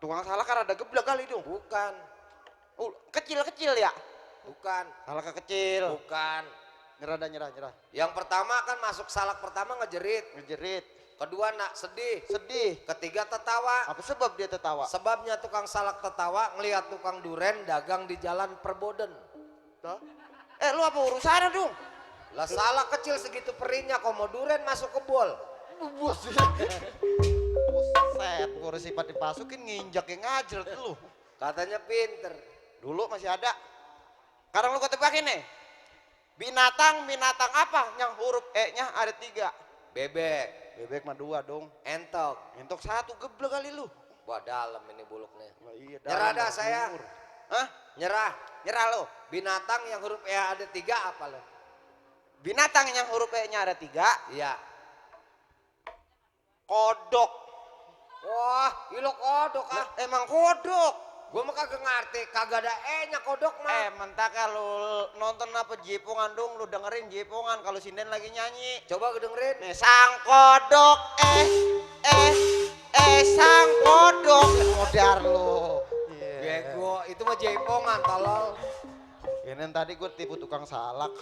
Tukang salak kan ada geblek kali dong. Bukan, Kecil-kecil ya? bukan, Salaknya kecil. bukan. Nyerah. Yang pertama kan masuk salak pertama ngejerit. Ngejerit. Kedua nak sedih. Sedih. Ketiga tertawa. Apa sebab dia tertawa? Sebabnya tukang salak tertawa ngelihat tukang duren dagang di jalan Perboden. Tuh. Lu apa urusannya dong? Lah salah kecil segitu perinya kok mau duren masuk ke bol. Buset, baru sifat dipasukin nginjak yang ngajret lu. Katanya pinter. Dulu masih ada. Sekarang lu gue tebakin nih. Binatang apa yang huruf E-nya ada 3? Bebek, Bebek mah 2 dong. entok. Entok 1 geblek kali lu. Wah dalam ini buluknya. Wah, iya, Nyerah dalam dah banget saya. umur. Hah? Nyerah. Nyerah lo. Binatang yang huruf E ada 3 apa lo? Binatang yang huruf E-nya ada 3, Iya. kodok. Wah, ilo kodok ah. Emang kodok. Gua mah kagak ngerti, kagak ada E-nya kodok mah. Mentah kalau nonton apa Jepongan dong, lu dengerin Jepongan kalau sinden lagi nyanyi. Coba gue dengerin. Nih sang kodok sang kodok. Modar lu. Bego, itu mah jaipongan tolol. Ini tadi gue tipu tukang salak.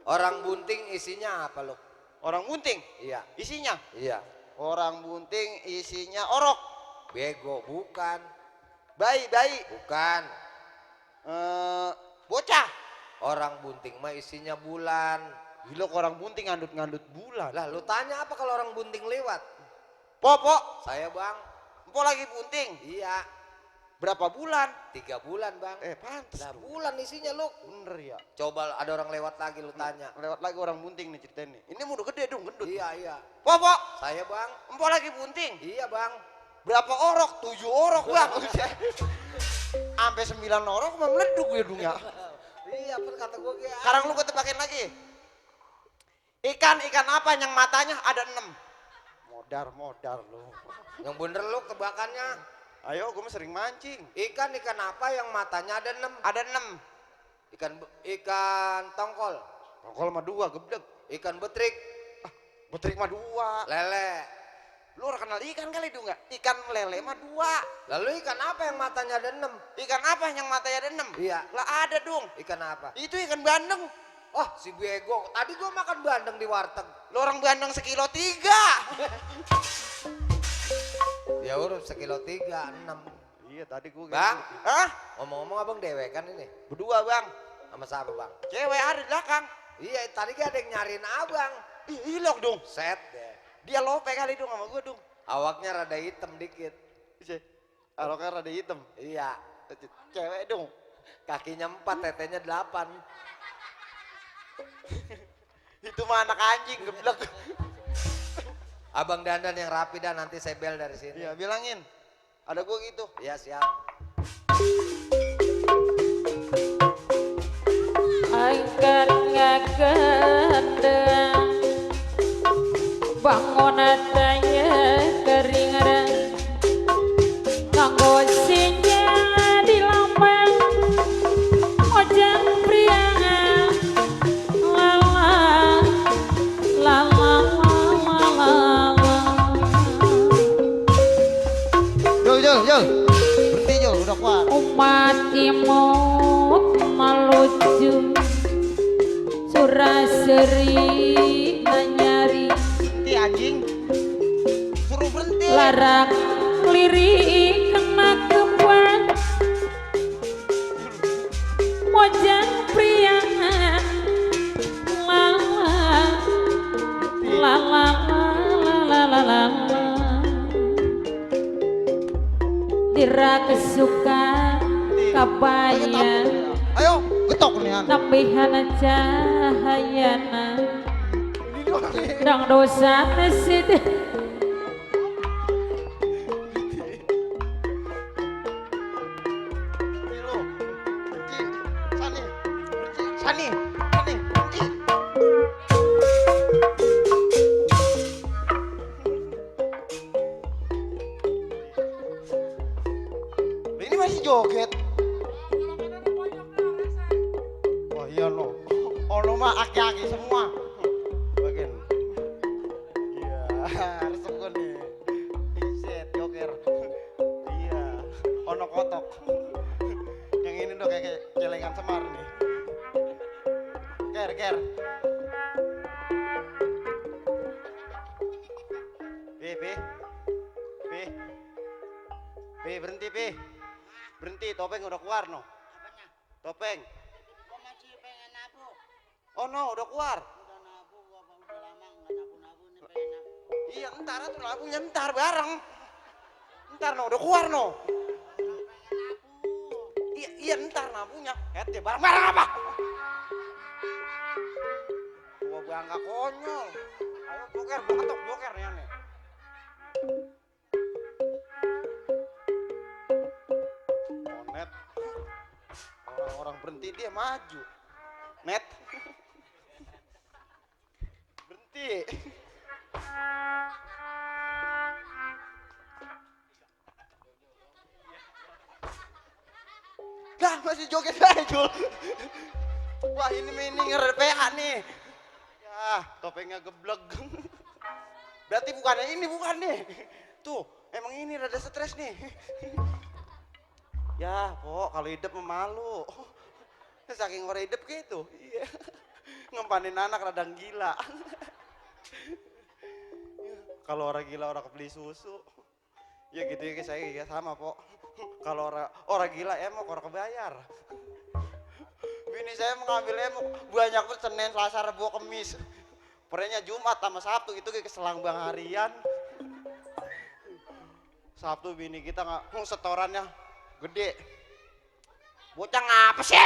Orang bunting isinya apa lo? Orang bunting Iya. isinya. Iya. Orang bunting isinya orok. Bego, bukan. Bayi. Bukan. Bocah. Orang bunting mah isinya bulan. Gila orang bunting ngandut bulan. Lah lu tanya apa kalau orang bunting lewat? Popo, Saya bang. empo lagi bunting. Iya. Berapa bulan? 3 bulan bang. Pantes. Lah bulan isinya lu. Bener ya. Coba ada orang lewat lagi lu tanya. Lewat lagi orang bunting nih ceritain nih. Ini udah gede dong, gendut. Iya. Popo, Saya bang. empo lagi bunting. Iya bang. Berapa orok? 7 orok bang. Sampai 9 orok mah meleduk ya dong ya. Iya apa kata gue kayak. Sekarang lu gue tebakin lagi. Ikan apa yang matanya ada 6? Modar lu. Yang bener lu tebakannya. Ayo gue mah sering mancing. Ikan apa yang matanya ada 6? Ada 6. Ikan tongkol. Tongkol mah 2 geblek. Ikan betrik. Betrik mah 2. Lele. Lu orang kenal ikan kali dong nggak? Ikan lele mah 2. Lalu ikan apa yang matanya ada 6? Ikan apa yang matanya ada 6? Iya. Lah ada dong. Ikan apa? Itu ikan bandeng. Oh si bego. Tadi gua makan bandeng di warteg. Lu orang bandeng 1,3 kilo. Ya urut 1,3 kilo 6. Iya tadi gue. Bang. Hah? Ngomong-ngomong abang dewe kan ini? Berdua bang. Sama siapa bang? Cewek ada di belakang. Iya tadi kan ada yang nyariin abang. Ih, ilok dong. Set deh. Dia lope kali dong sama gue dong. Awaknya rada hitam dikit. Kalau kan rada hitam. Iya. Cewek dong. Kakinya 4, tetenya 8. Itu mah anak anjing geblek. Abang dandan yang rapi dah nanti saya bel dari sini. Iya bilangin. Ada gue gitu. Iya siap. Angkat ngagandang bangun tanya keringan nganggo sinja di lambang ojang priangan lala lala lala Jol. Berhenti Jol, udah kuat. umat imut melucu suraseri nanyari Berhenti anjing. Suruh berhenti. larak lirik kena kembang mojang priangan lala lala lala lala dira kesuka kabayan Ayo, getok nih an. nambihan cahayana dang dosa nesit Sani. Ini masih joget. Wah iya no. Ono mah aki-aki semua. Bagian. Iya, resep gue nih. Set joker. Iya. Ono kotok. Yang ini udah kayak celengan Semar nih. Ker. Berhenti, topeng udah keluar no. Apanya? Topeng. Gua masih pengen nabung. Oh no, udah keluar. Iya, ntar tuh nabungnya ntar bareng. Ntar no, udah keluar no. Iya ntar nabungnya. Ya bareng-bareng apa? Gua bangga konyol. Ayo joker, gua ketok joker nih aneh. Net. Orang-orang berhenti dia maju. Net. Berhenti. Lah masih joget aja Jul. Wah ini mending PA nih. Ya topengnya geblek. Berarti bukannya ini bukan nih. Tuh emang ini rada stres nih. Ya pok kalau hidup memalu. Saking orang hidup gitu. Iya. Ngempanin anak radang gila. Kalau orang gila orang kebeli susu. Ya gitu ya saya ya sama pok. Kalau orang gila emok orang kebayar. Bini saya mengambil emok banyak pun Senin, Selasa, Rabu, Kamis. Perenya Jumat sama Sabtu itu kayak selang bang harian. Sabtu bini kita nggak setorannya gede. Bocah ngapa sih?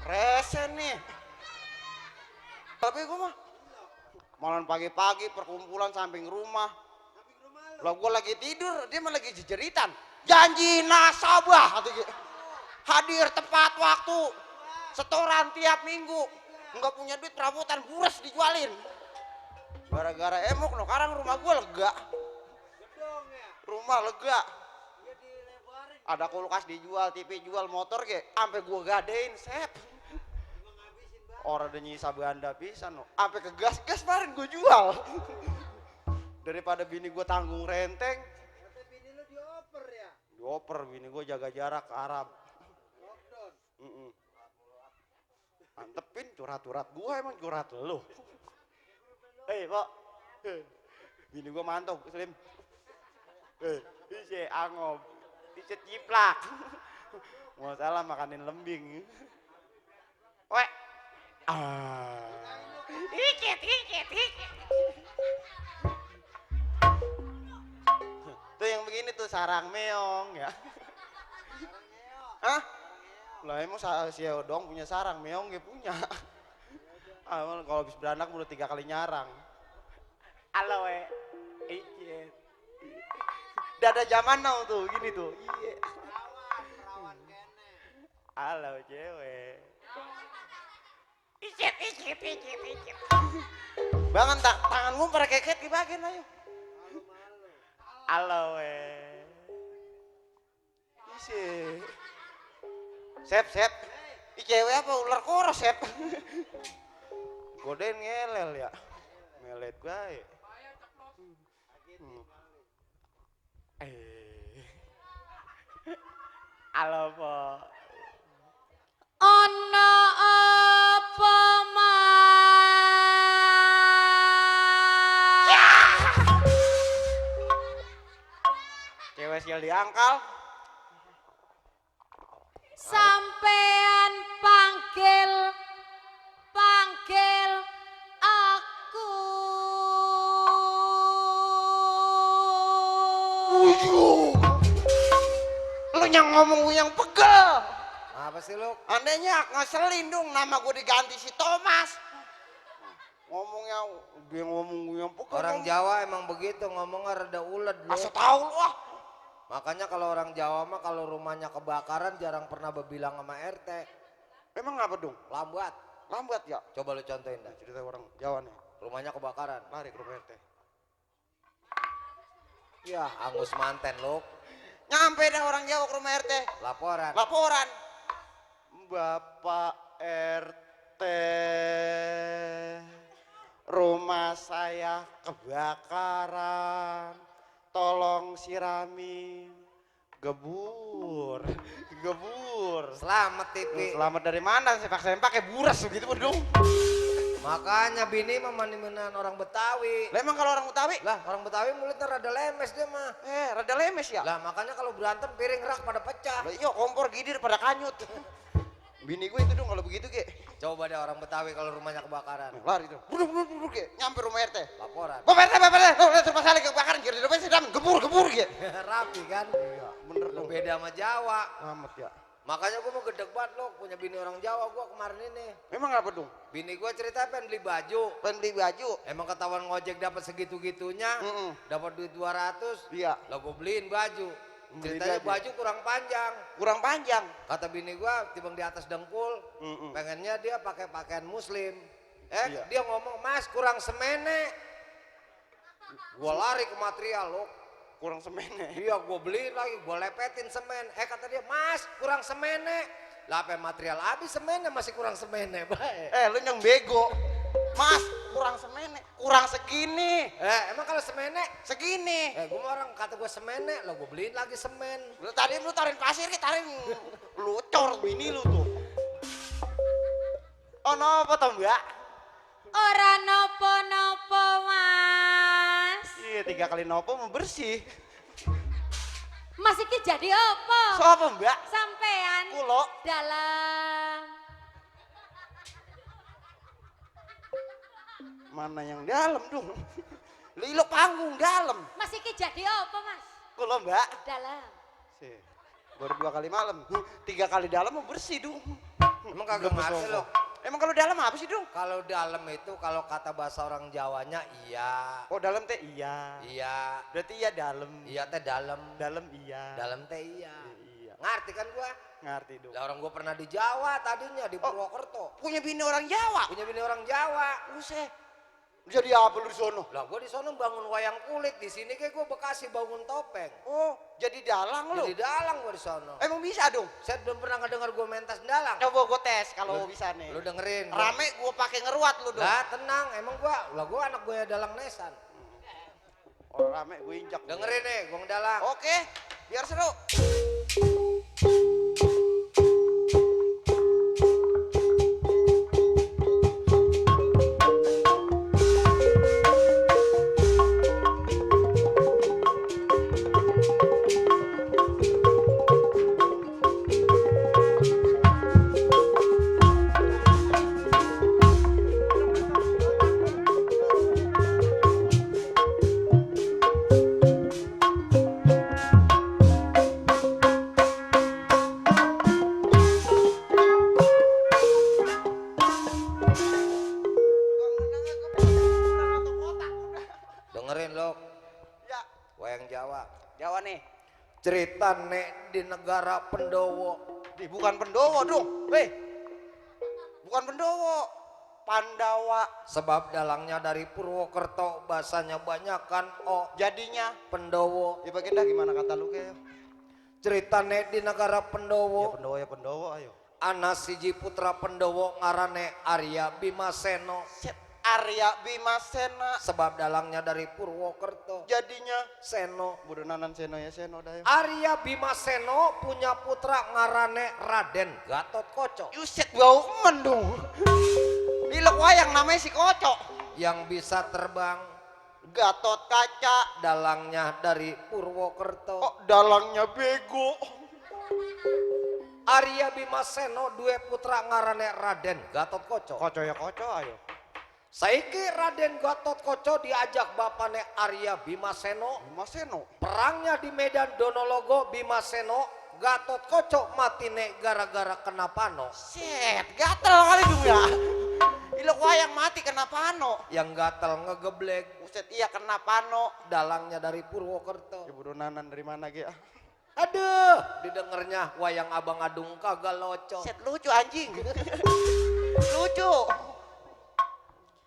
Resen nih. Tapi gue mah malam pagi-pagi perkumpulan samping rumah. Lah gue lagi tidur, dia malah lagi jejeritan. Janji nasabah, hadir tepat waktu, setoran tiap minggu. Enggak punya duit perabotan buras dijualin. Gara-gara emok no, sekarang rumah gue lega. Rumah lega. Ada kulkas dijual, TV jual, motor ge, sampai gue gadein sep. Orang udah nyisa banda pisan no, sampai ke gas-gas kemarin gue jual. Daripada bini gue tanggung renteng. Kata bini lu dioper ya? Dioper, bini gue jaga jarak ke Arab. Lockdown? Antepin curhat-curhat gue emang curhat lu. Pak. Bini gue mantap, Slim. Isi angob. Isi ciplak. Mau salah makanin lembing. Weh. Hikit. Tuh yang begini tuh sarang meong ya. Hah? Lah emang si Odong punya sarang, meong gak punya. Kalau habis beranak udah 3 kali nyarang. Halo icet. Dada zaman now tuh, gini tuh. Iya. Perawan kene. Halo cewek. Icet. Bangun tanganmu pada keket di bagian ayo. Halo isi. Sep. Ini cewek apa ular koros sep? Godain ngelel ya. Melet baik. Halo po. Ono apa Cewek sial diangkal. Sampean panggil aku. Lu yang ngomong yang pegel. Apa sih lu? Andainya ngeselin dong nama gue diganti si Thomas. Ngomongnya dia ngomong yang pegel. Orang Jawa emang begitu ngomongnya rada ulet lu. Asal tahu lu ah. Makanya kalau orang Jawa mah kalau rumahnya kebakaran jarang pernah berbilang sama RT. Emang apa dong? Lambat ya? Coba lu contohin dah. Cerita orang Jawa nih. Rumahnya kebakaran. Lari ke rumah RT. Ya, angus manten lu. Nyampe dah orang Jawa ke rumah RT. Laporan. Bapak RT, rumah saya kebakaran. Tolong siramin. Gebur. Selamat TV. Selamat dari mana? Sempak kayak buras begitu dong. Makanya bini memanimenan orang Betawi. Lah emang kalau orang Betawi? Lah orang Betawi mulutnya rada lemes dia mah. Rada lemes ya? Lah makanya kalau berantem piring rak pada pecah. Lah iya kompor gidir pada kanyut. Bini gue itu dong kalau begitu Ge. Coba deh orang Betawi kalau rumahnya kebakaran. Lari tuh. Buru Ge. Nyampe rumah RT. Laporan. Bapak RT, Tuh, lihat rumah saya lagi kebakaran. Jadi depan sedang gebur Ge. Rapi kan? Iya, bener Lu dong. beda sama Jawa. Amat ya. Makanya gue mau gedeg banget lo punya bini orang Jawa gue kemarin ini. Emang apa dong? Bini gue cerita pengen beli baju. Beli baju. Emang ketahuan ngojek dapat segitu-gitunya, dapat duit 200. Iya. Lah gue beliin baju. Beliin Ceritanya baju. baju kurang panjang. Kurang panjang. Kata bini gue timbang di atas dengkul, pengennya dia pakai pakaian muslim. Iya. Dia ngomong, "Mas, kurang semene." Gue lari ke material lo. Kurang semene. Iya, gue beliin lagi, gue lepetin semen. Kata dia, "Mas, kurang semene." Lah apa material habis semennya masih kurang semene, baik. Lu yang bego. Mas, kurang semene. Kurang segini. Emang kalau semene? Segini. Gue orang kata gue semene, lo gue beliin lagi semen. Lu tadi lu tarin pasir Ge, tarin. Lu cor bini lu tuh. Oh, nopo toh, Mbak? Ora nopo-nopo Mas. Iya, 3 kali nopo mau bersih. Mas iki jadi apa? Sopo, Mbak? Sampean Kulo. dalam Mana yang dalam dong? Lilo panggung dalam. Mas iki jadi apa Mas? Kulo, Mbak. Dalam. Sih. Baru 2 kali malam. 3 kali dalam mau bersih dong. Emang kagak ngerti lo. Emang kalau dalam apa sih dong? Kalau dalam itu kalau kata bahasa orang Jawanya iya. Oh, dalam teh iya. Iya. Berarti iya dalam. Iya teh dalam. Dalam iya. Dalam teh iya. Iya. Ngerti kan gua? Ngerti dong. Lah orang gua pernah di Jawa tadinya di Purwokerto. Punya bini orang Jawa. Punya bini orang Jawa. Buset. Jadi apa lu di sono? Lah gua di sono bangun wayang kulit, di sini kayak gua Bekasi bangun topeng. Oh, jadi dalang lu. Jadi dalang gua di sono. Emang bisa dong? Saya belum pernah ngedengar gua mentas dalang. Coba gue tes kalau bisa nih. Lu dengerin. Rame gue pakai ngeruat lu dong. Lah tenang, emang gua anak gua ya dalang nesan. Oh, rame gue injak. Dengerin nih, gua ngedalang. Oke, biar seru. Dengerin lo, Ya, wayang Jawa. Jawa nih. Cerita nek di negara Pendowo. Bukan Pendowo dong. Bukan Pendowo. Pandawa. Sebab dalangnya dari Purwokerto, bahasanya banyakan Jadinya. Pendowo. Ya bagian dah gimana kata lu kayak. Cerita nek di negara Pendowo. Ya Pendowo ayo. Ana siji putra Pendowo ngarane Arya Bimaseno. Set. Arya Bimasena. Sebab dalangnya dari Purwokerto. Jadinya. Seno. Budonanan Seno ya Seno dah ya. Arya Bimaseno punya putra ngarane Raden Gatot Koco. Yuset bau mendung. Dilek wayang namanya si Kocok. Yang bisa terbang. Gatot Kaca. Dalangnya dari Purwokerto. Kok dalangnya bego. Arya Bimaseno dua putra ngarane Raden Gatot Koco. Koco ya Koco ayo. Saiki Raden Gatot Koco diajak bapane Arya Bimaseno. Bimaseno. Perangnya di Medan Donologo, Bimaseno Gatot Koco matine gara-gara kena pano. Set, gatel kali dong ya. Ilok wayang mati kena pano. Yang gatel ngegeblek. Buset iya kena pano. Dalangnya dari Purwokerto. Ibu donanan dari mana Ge? Aduh, didengernya wayang Abang Adung kagak loco. Set lucu anjing. Lucu.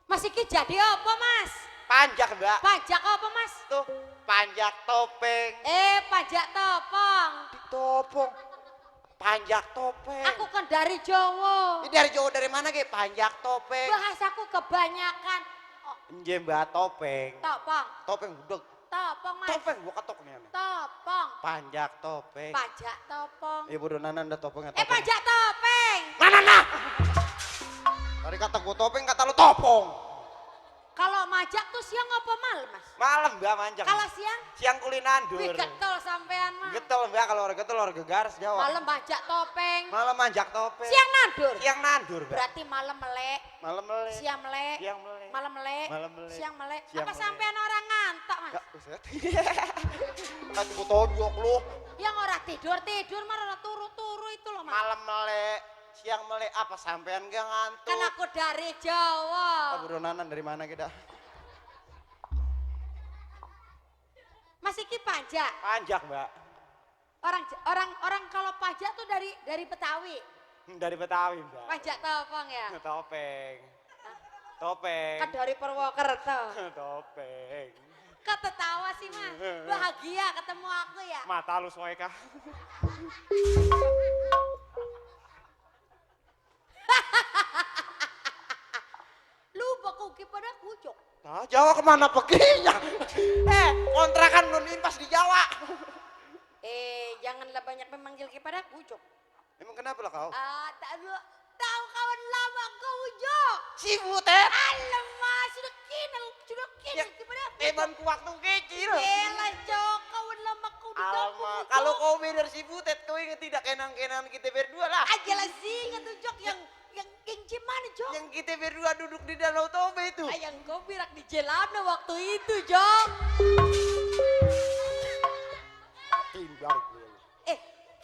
Mas iki jadi apa Mas? Panjak Mbak. Pajak apa Mas? Tuh, panjak topeng. Pajak topong. Topong. Panjak topeng. Aku kan dari Jawa. Ini dari Jawa dari mana Ge? Panjak topeng. Bahasaku kebanyakan. Nje Mbak topeng. Topong. Topeng budek. Topong Mas. Topeng gua ketok nih aneh. Topong. Panjak topeng. Pajak topong. Ibu donanan ada topengnya. Pajak topeng. Nah. Tadi kata gua topeng, kata lu topong. Kalau majak tuh siang apa malam Mas? Malam Mbak manjak. Kalau siang? Siang kulinandur. Wih getol sampean mah. Getol mbak, kalau orang getol orang gegaras Jawa. Malam bajak topeng. Malam manjak topeng. Siang nandur. Siang nandur mbak. Berarti malam melek. Malam melek. Siang melek. Siang melek. Malam melek. Malam melek. Siang melek. Siang Apa melek. sampean orang ngantuk mas? Gak buset. Nanti ku tojok lu. Yang orang tidur mah orang turu-turu itu loh mas. Malam melek. Siang melek apa sampean gak ngantuk? Kan aku dari Jawa. Bro Nanan dari mana kita? Mas iki pajak. Panjak mbak. Orang kalau pajak tuh dari Betawi. Dari Betawi mbak. Pajak topeng ya. Topeng. Topeng. Kan dari Purwokerto. Topeng. Kok tertawa sih mas? Bahagia ketemu aku ya. Mata lu soeka. Lu baku pada kucuk. Nah, Jawa kemana perginya? Kontrakan belum impas di Jawa. Janganlah banyak memanggil kepada kucuk. Emang kenapa lah kau? Tahu kawan lama kucuk. Si Butet. Alamak, sudah kenal kepada kucuk. Temanku waktu kecil. Elah cok, kawan lama kau di Alamak, kalau kau beda si Butet, kau ingat tidak kenang-kenangan kita berdua lah. aja lah sih ingat tuh cok yang gimana cok? Yang kita berdua duduk di Danau Toba itu. Yang kau birak di Jelana waktu itu cok.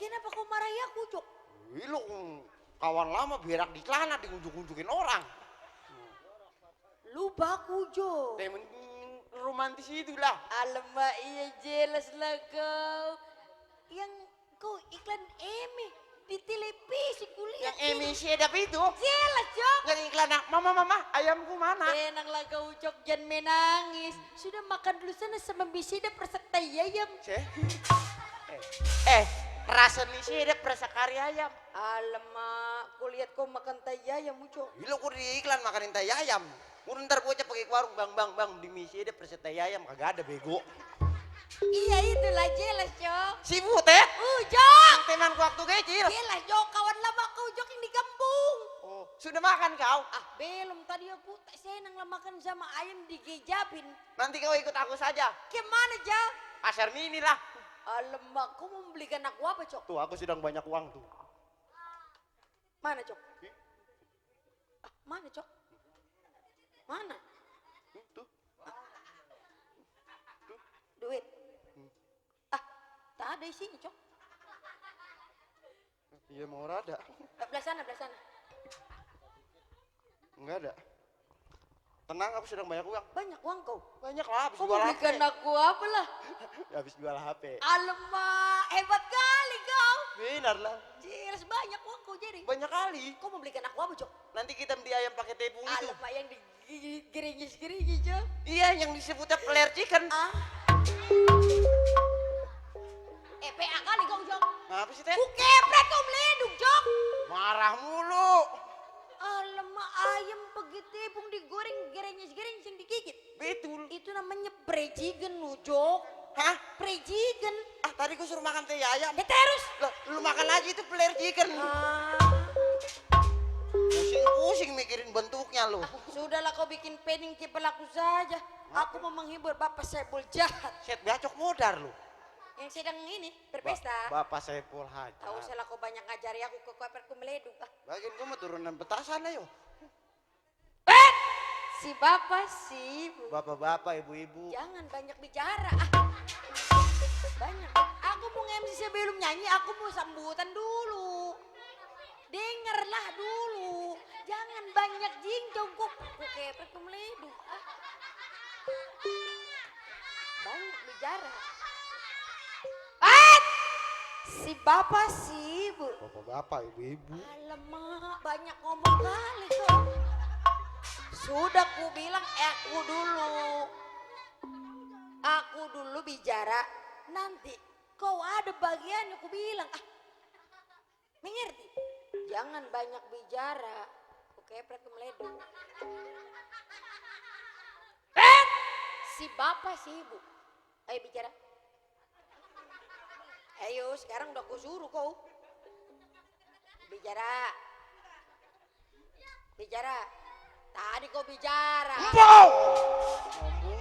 Kenapa kau marah ya kucuk? Lu kawan lama berak di celana diunjuk-unjukin orang. Lu baku jo. Temen romantis itulah. Alamak iya jelas lah kau. Yang kau iklan Emi di televisi kuliah. Yang emisi sedap itu. Jelas cok. Yang iklan mama ayamku mana? Tenang lah kau cok jangan menangis. Sudah makan dulu sana sama bisida perserta ayam. Rasa misi sedap rasa kari ayam. Alamak, kulihat kau makan tai ayam cok. Lu ku di iklan makanin tai ayam. Mun ntar bocah pakai ke warung bang di misi sedap rasa tai ayam kagak ada bego. Iya itulah jelas cok. Si Butet. Cok. Yang temanku waktu kecil. Jelas cok kawan lama kau cok yang di kampung. Oh, sudah makan kau? Belum tadi aku tak senang lah makan sama ayam digejapin. Nanti kau ikut aku saja. Kemana cok? Pasar mini lah. Alamak, kau mau membelikan aku apa cok? Tuh aku sedang banyak uang tuh. Mana cok? Mana cok? Mana? Tuh. Duit. Tak ada isinya cok. Iya mau rada. Belah sana, belah sana. Enggak ada. Tenang, aku sedang banyak uang. Banyak uang kau. Banyak lah, habis Kau jual belikan HP. aku apa lah? Habis jual HP. Alamak, hebat kali kau. Benar lah. Jelas banyak uang kau jadi. Banyak kali. Kau mau belikan aku apa cok? Nanti kita beli ayam pakai tepung itu. Alamak yang digerinyis-gerinyis cok. Iya, yang disebutnya player chicken. PA kali kau cok. Apa sih, Teh? Ku kepret kau meleduk cok. Marah mulu. Alamak ayam pakai tepung digoreng gerinyis-gerinyis yang digigit. Betul. Itu namanya prejigen lu cok. Hah? Prejigen. Tadi gua suruh makan teh ayam. Ya terus. Lah, lu makan aja itu player chicken. Pusing-pusing mikirin bentuknya lu. Sudahlah kau bikin pening ke pelaku saja. Aku mau menghibur Bapak Saiful Jahat Set bacok modar lu. yang sedang ini berpesta. Bapak Saiful Hajar. Tahu salah kau banyak ngajari aku ke koperku meleduk. Bagian gua mah turunan petasan ayo. Si bapak si ibu. Bapak-bapak, ibu-ibu. Jangan banyak bicara. Banyak. Aku mau nge-MC sebelum nyanyi, aku mau sambutan dulu. Dengarlah dulu. Jangan banyak jinjong kok. Ku kepret ku meleduk. Banyak bicara. Si bapak si ibu. Bapak-bapak, ibu-ibu. Alamak, banyak ngomong kali kau. Sudah ku bilang aku dulu bicara, nanti kau ada bagiannya ku bilang. Mengerti? Jangan banyak bicara. Ku kepret ku meleduk. Si bapak si ibu. Ayo bicara. Ayo sekarang udah ku suruh kau. Bicara. Bicara. Tadi kau bicara.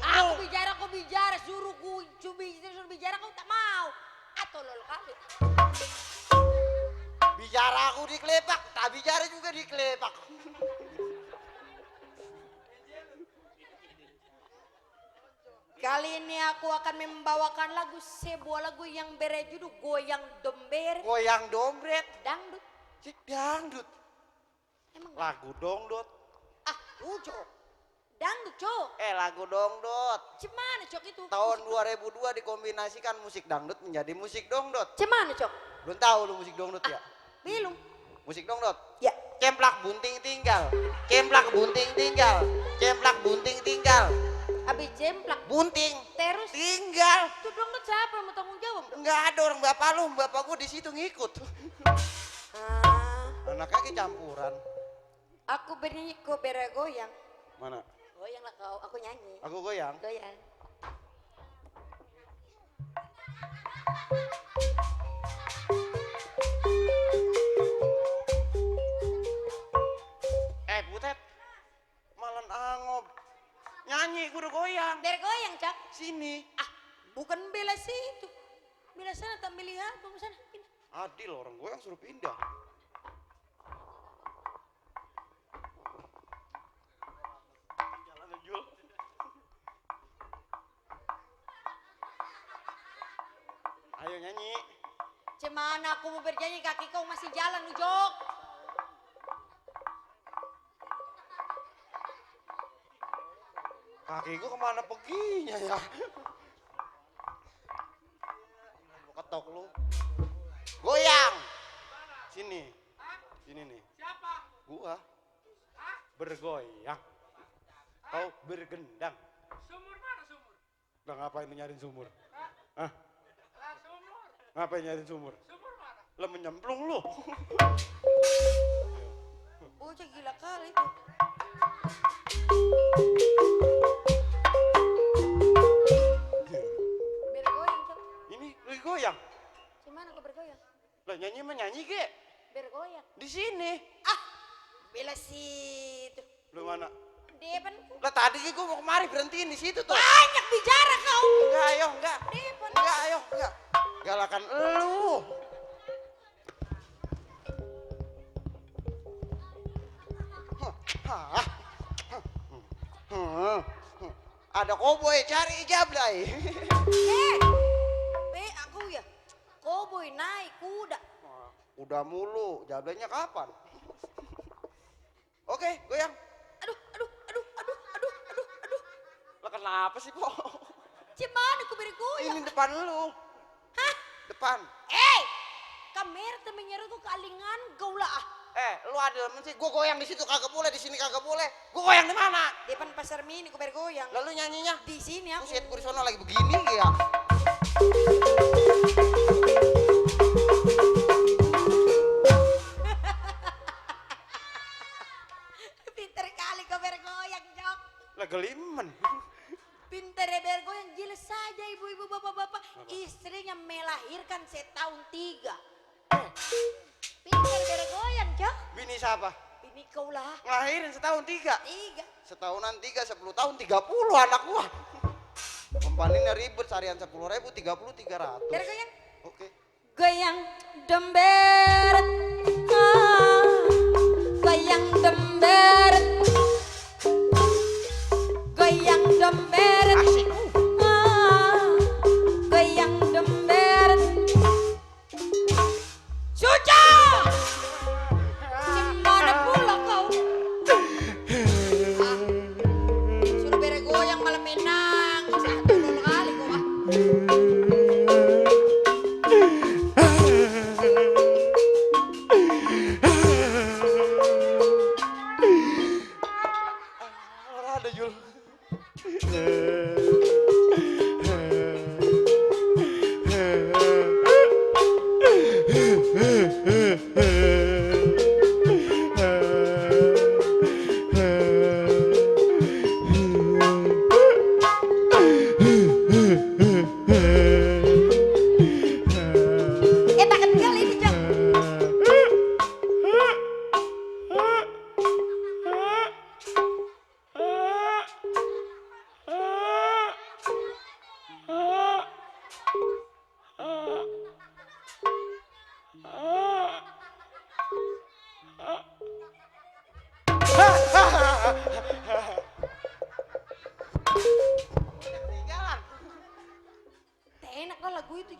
Aku bicara kau bicara. Suruh bicara kau tak mau. tolol kali. Bicara aku dikelepak, tak bicara juga dikelepak. Kali ini aku akan membawakan sebuah lagu yang berjudul Goyang Domberet Goyang dompet, Dangdut. cik dangdut. Emang Lagu dongdut. ujo. Dangdut, Cok. Lagu dongdut. Cemana, Cok itu? Tahun 2002 dikombinasikan musik dangdut menjadi musik dongdut. Cemana, Cok? Belum tahu lu musik dongdut ya? Belum. Musik dongdut. Ya. Cemplak bunting tinggal. Cemplak bunting tinggal. Cemplak bunting tinggal. Habis jemplak. Bunting Terus tinggal. itu dangdut siapa yang mau tanggung jawab? Enggak ada orang bapak lu, bapak gua di situ ngikut. Anaknya kecampuran. Aku bernyanyi, kau bergoyang. Mana? Goyang lah kau, aku nyanyi. Aku goyang. Goyang. Butet. Malan angob. Nyanyi gua udah goyang. Bergoyang, Cak. Sini. Bukan bela situ. Bela sana tak melihat, kamu sana. Pindah. Adil orang goyang suruh pindah. Jalan Jul. Ayo nyanyi. Cemana aku mau bernyanyi, kaki kau masih jalan, Ujok. Kaki gua kemana perginya ya? Gua ketok lu. Goyang. Sini. Sini nih. Siapa? Gua. Bergoyang. Kau bergendang. Sumur mana sumur? Udah ngapain lu nyariin sumur? Hah? Lah sumur. Ngapain nyariin sumur? Sumur mana? Lah menyemplung lu. Ujok gila kali itu. Bergoyang, Cok. Ini lagi goyang. Cemana aku bergoyang? Lah nyanyi mah nyanyi ke? Bergoyang. Di sini. Bela situ. Lu mana? Depanku. Lah tadi gua mau kemari berhentiin di situ tuh. Banyak bicara kau. Enggak, ayo, enggak. Depan. Enggak, ayo, enggak. Galakan elu. Hah. Ada koboi cari jablay. Aku ya. Koboi naik kuda. Udah mulu, jablaynya kapan? Oke, goyang. Aduh. Lah kenapa sih, Po? Cemana aku bergoyang? Ini depan lu. Hah? Depan. Kamera temennya itu kalingan kau lah. Lu ada sih, gua goyang di situ kagak boleh, di sini kagak boleh. Gua goyang di mana? Depan pasar mini aku bergoyang. Lalu nyanyinya? Di sini Aku aku. siat gua di sono lagi begini ya. Pinter kali kau bergoyang, Jok. Lah gelimen. Pinter bergoyang, jelas saja ibu-ibu bapak-bapak. Istrinya melahirkan setahun 3. Pinter bergoyang, Jok. Bini siapa? Ini kau lah. Ngelahirin setahun 3. 3. Setahunan 3, 10 tahun 30 anak gua. Kompaninnya ribet, seharian 10.000, 30, 300. Bergoyang. Oke. Goyang domberet. Goyang domberet. Goyang domberet. Asik. Goyang domberet. Suca! Gimana pula kau? Suruh bergoyang malah menang. Satu kali kau.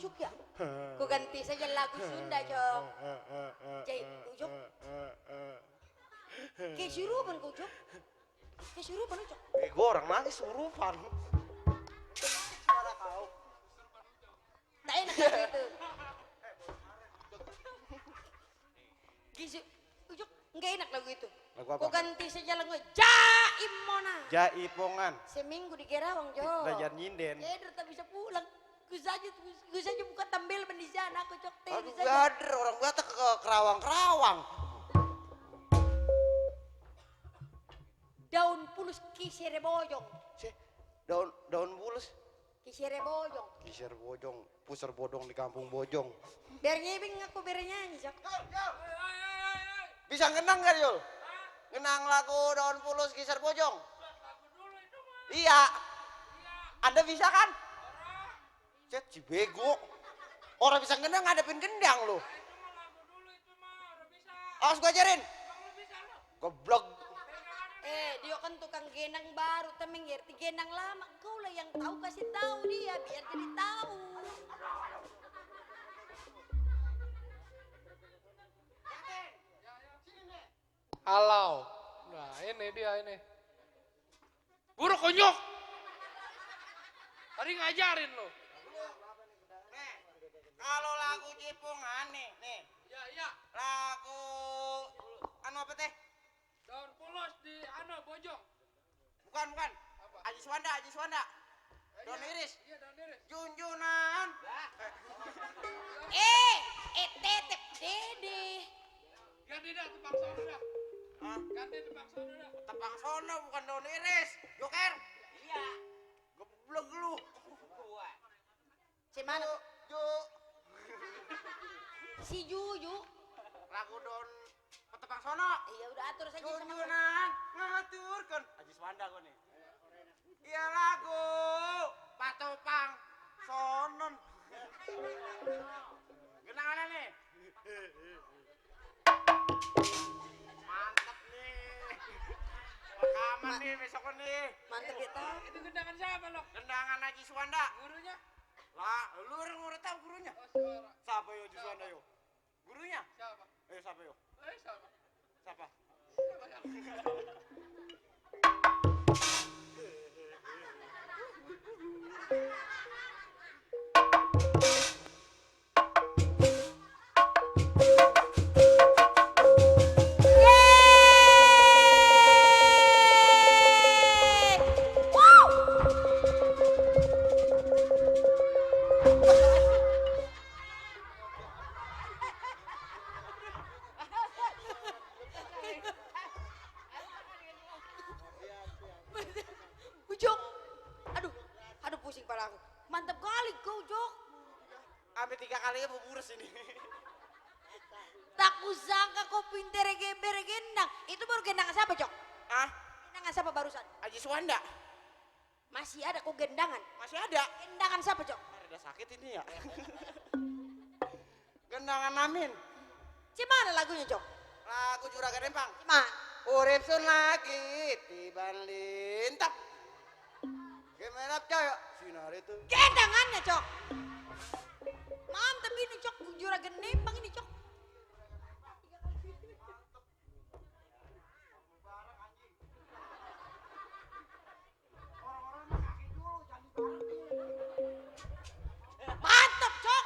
Ucuk ya? Ku ganti saja lagu Sunda, Cok. Jadi, Ucuk. Kesurupan ku, Ucuk. Kesurupan, Ucuk. Gue orang nangis surupan. Suara kau. Tak enak lagu itu. Ucuk, nggak enak lagu itu. Lagu apa? Ku ganti saja lagu Jaim Mona. Jaipongan. Seminggu di Kerawang, Cok. Belajar nyinden. Keder tak bisa pulang. Gue saja buka tampil di sana, aku Cok. Teh, Aduh bisa gader orang gua ke Kerawang-Kerawang. daun pulus kisere bojong. Daun bulus. Kisere bojong. Kisir bojong, pusar bodong di kampung Bojong. Biar nyebing aku biar nyanyi, Cok. Bisa ngenang gak Yul? Ngenang lagu daun pulus kisir bojong? Iya. Anda bisa kan? Cet, si bego. Orang bisa ngenang ngadepin gendang lo. Awas gua ajarin. Goblok. Dia kan tukang genang baru, tapi ngerti genang lama. Kau lah yang tahu, kasih tahu dia biar jadi tahu. Halau. Nah ini dia ini. Buruk kunyuk. Tadi ngajarin lo. Nih, kalau lagu Cipungan nih. Ya iya. Lagu anu apa teh? Daun pulus di Bojong. Bukan. Aji Swanda. Daun iris. Iya daun iris. Junjunan. Tetep dede. Ganti dah tebang sono dah. Hah? Ganti tebang sono dah. Tepang sono bukan daun iris. Joker. Iya. Goblok lu. Si mana? Ju. Si Juju. Lagu daun tepang sono. Iya udah atur saja sama Junjunan ngaturkan. Aji Swanda gua nih. Iya lagu Patopang Sonon. Genangannya nih. Mantap nih. Rekaman nih besok nih. mantep kita. Itu gendangan siapa lo? Gendangan Aji Swanda. Gurunya? Lah, lu orang tahu gurunya. Oh suara. Siapa yo Aji Swanda yo? Gurunya? Siapa? Siapa yo? Siapa? Siapa? Ujuk. Aduh pusing pada aku. Mantap kali kau, Jok. Sampai 3 kali ya burus ini. Tak kusangka kau pinter gendang. Itu baru gendangan siapa, Jok? Ah, Gendangan siapa barusan? Aji Swanda. Masih ada kau gendangan. Masih ada. Gendangan siapa, Jok? Ada sakit ini ya. Gendangan Amin. Cimana lagunya, Jok? Lagu Juragan Empang. Cimana? Urip sun lagi tiban lintap. Gimana coy? Sinar itu. Gendangannya, Cok. Mantap ini, Cok. Juragan Nembang ini, Cok. Mantap, Cok.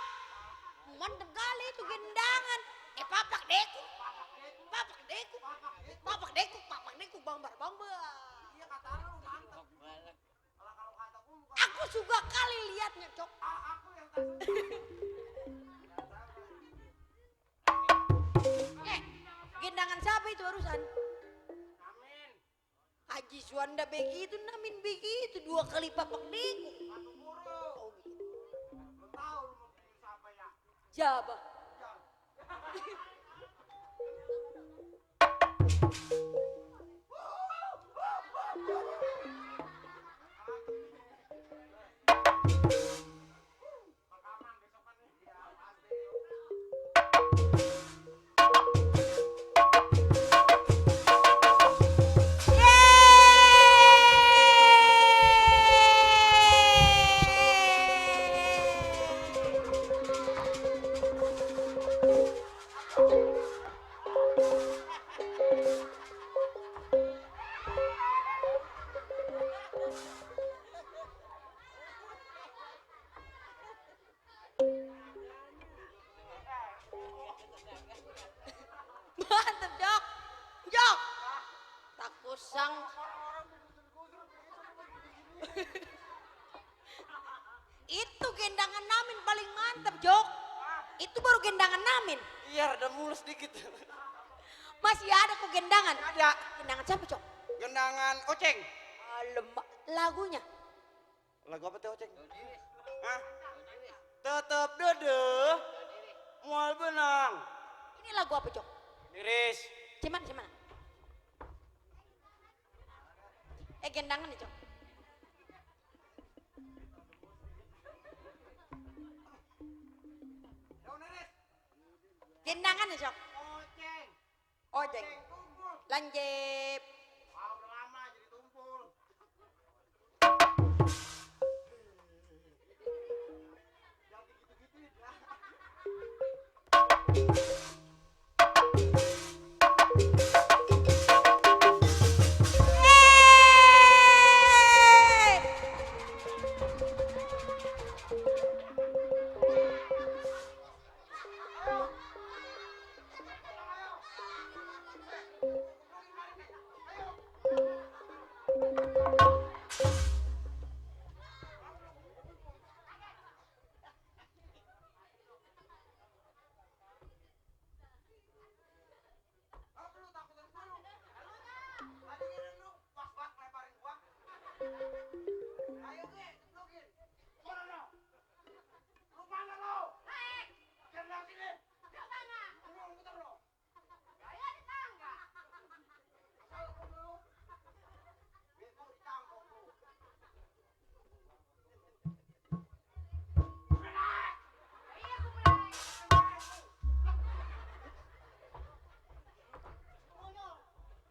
Mantap kali itu gendangan. Papak deku. Bangbar. Aku suka kali liatnya, Cok. Gendangan siapa itu barusan? Amin. Haji Swanda begitu, Namin begitu, 2 kali papak deku. Oh, gitu. Lu tahu lu mau pilih siapa ya? Jabah. Mantap, Jok. Jok. Tak kusang. Itu gendangan namin paling mantap, Jok. Itu baru gendangan namin. Iya, rada mulus dikit. Masih ada kok gendangan. Ada. Gendangan siapa, Jok? Gendangan Oceng. Lemak. Lagunya. Lagu apa teh Oceng? Hah? Tetep dede. Mual benang. Ini lagu apa, Jok? Iris. Cuman. Gendangan nih, Jok. Gendangan nih, Jok. Oceng. Ojeng. Lanjep. Udah lama jadi tumpul.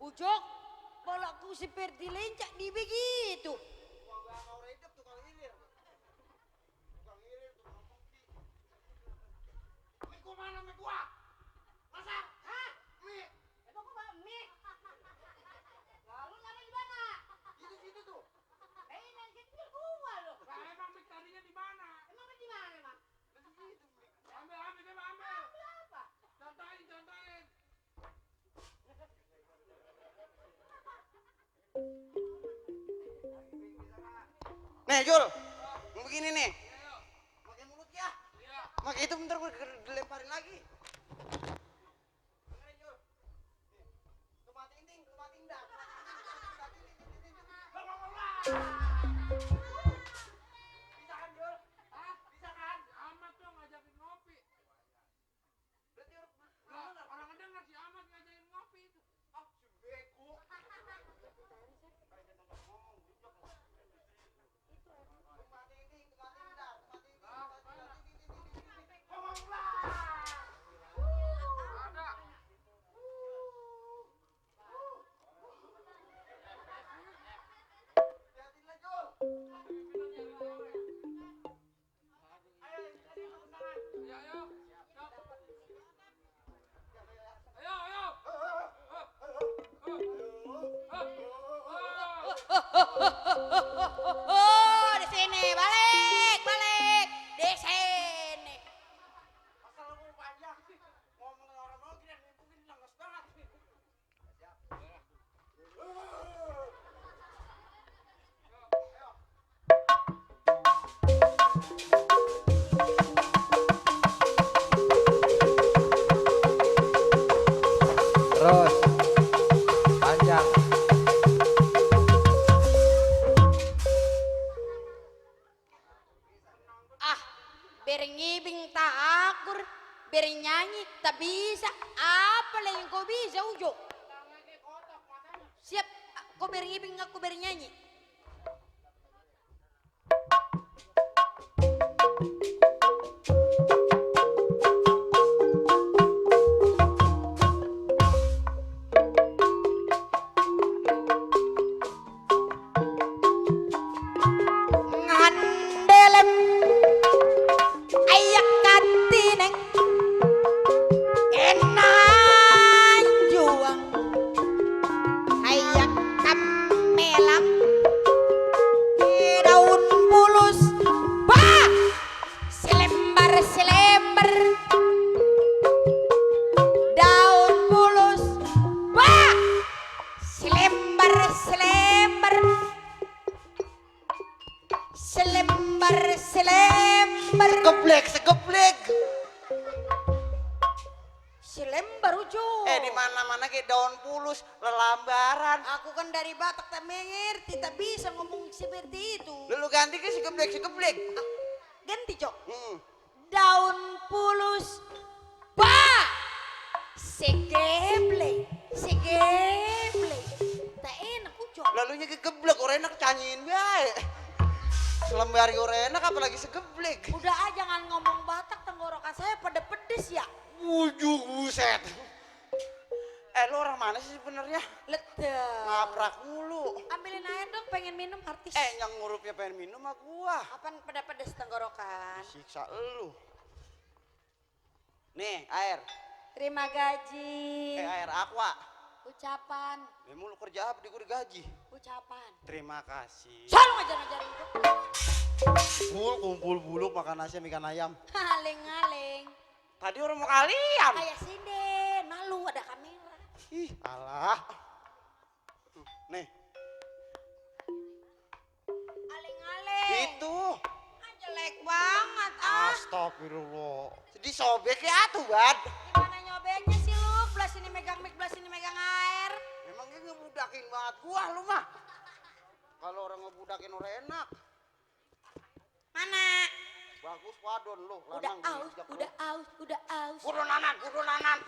Ujok, balaku seperti lencak di begitu. Nih Jul, mau begini nih. Pakai mulut ya. Pakai itu bentar gue dilemparin lagi. Dengerin Jul. Tumpah ting-ting dah. Bisa kan Jul? Hah? Bisa kan? Amat tuh ngajakin ngopi. Berarti Orang ngedenger si Amat ngajakin ngopi itu. si bego. Ya, ayo. Ayo. Oh, di sini balik. Di sini. Asal lu mau panjang sih. Ngomong orang mau kira ngikutin nangis banget. Terus panjang. Berengibing tak akur, bernyanyi tak bisa. Apa lah yang kau bisa, Ujo? Siap, kau berengibing, aku bernyanyi. Ngandelem ayak katineng enak juang ayak kamelang Di mana-mana kayak daun pulus, lelambaran. Aku kan dari Batak tak mengerti, tak bisa ngomong seperti itu. Lu ganti ke si geblek. Ganti, Cok. Hmm. Daun pulus. Pak! Segeblek. Tak enak, Cok. Lalunya ke geblek, orang enak canyiin baik. Selembari orang enak apalagi segeblek. Udah aja jangan ngomong Batak, tenggorokan saya pada pedes ya. Wujuh buset. Lu orang mana sih sebenarnya? Letak. Ngaprak mulu. Ambilin air dong, pengen minum artis. Yang ngurupnya pengen minum mah gua. Apaan pada pedes tenggorokan? Siksa elu. Nih, air. Terima gaji. Air aqua. Ucapan. Mulu kerja apa di gua digaji. Ucapan. Terima kasih. Selalu ngajar-ngajarin itu. Kumpul buluk makan nasi sama ikan ayam. Ngaleng-ngaleng. Tadi orang mau kalian. Kayak sinden, malu ada kamera. Ih, alah. Nih, Aleng-aleng. itu. Jelek banget ah. Astagfirullah. Jadi sobek ya tuh, Bad. Gimana nyobeknya sih lu? Belas ini megang mic, belas ini megang air. Memangnya ngebudakin banget gua lu mah. Kalau orang ngebudakin orang enak. Mana? Bagus wadon lu. Udah lanang aus, bijak lu. udah aus, udah aus. Kudu nanan.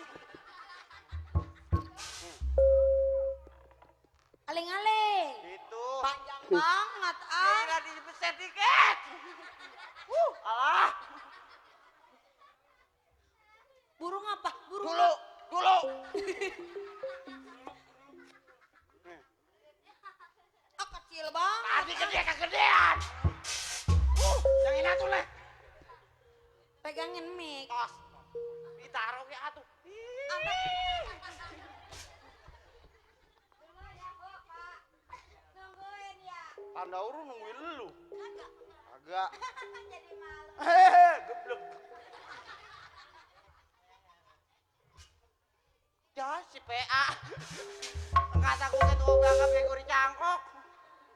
Aleng-aleng. Itu. Panjang banget ah. Udah dipeset dikit. Alah. Burung apa? Burung Dulu. ah, kecil banget. Tadi gede kegedean. Yang ini tuh leh. Pegangin mic. Tos. Ditaruh ya tuh. Apa? Nungguin ya. Tanda urut nungguin lu. Kagak. Agak. Jadi malu. Geblek. Ya si PA. Kata gue tuh berangkat bego di cangkok.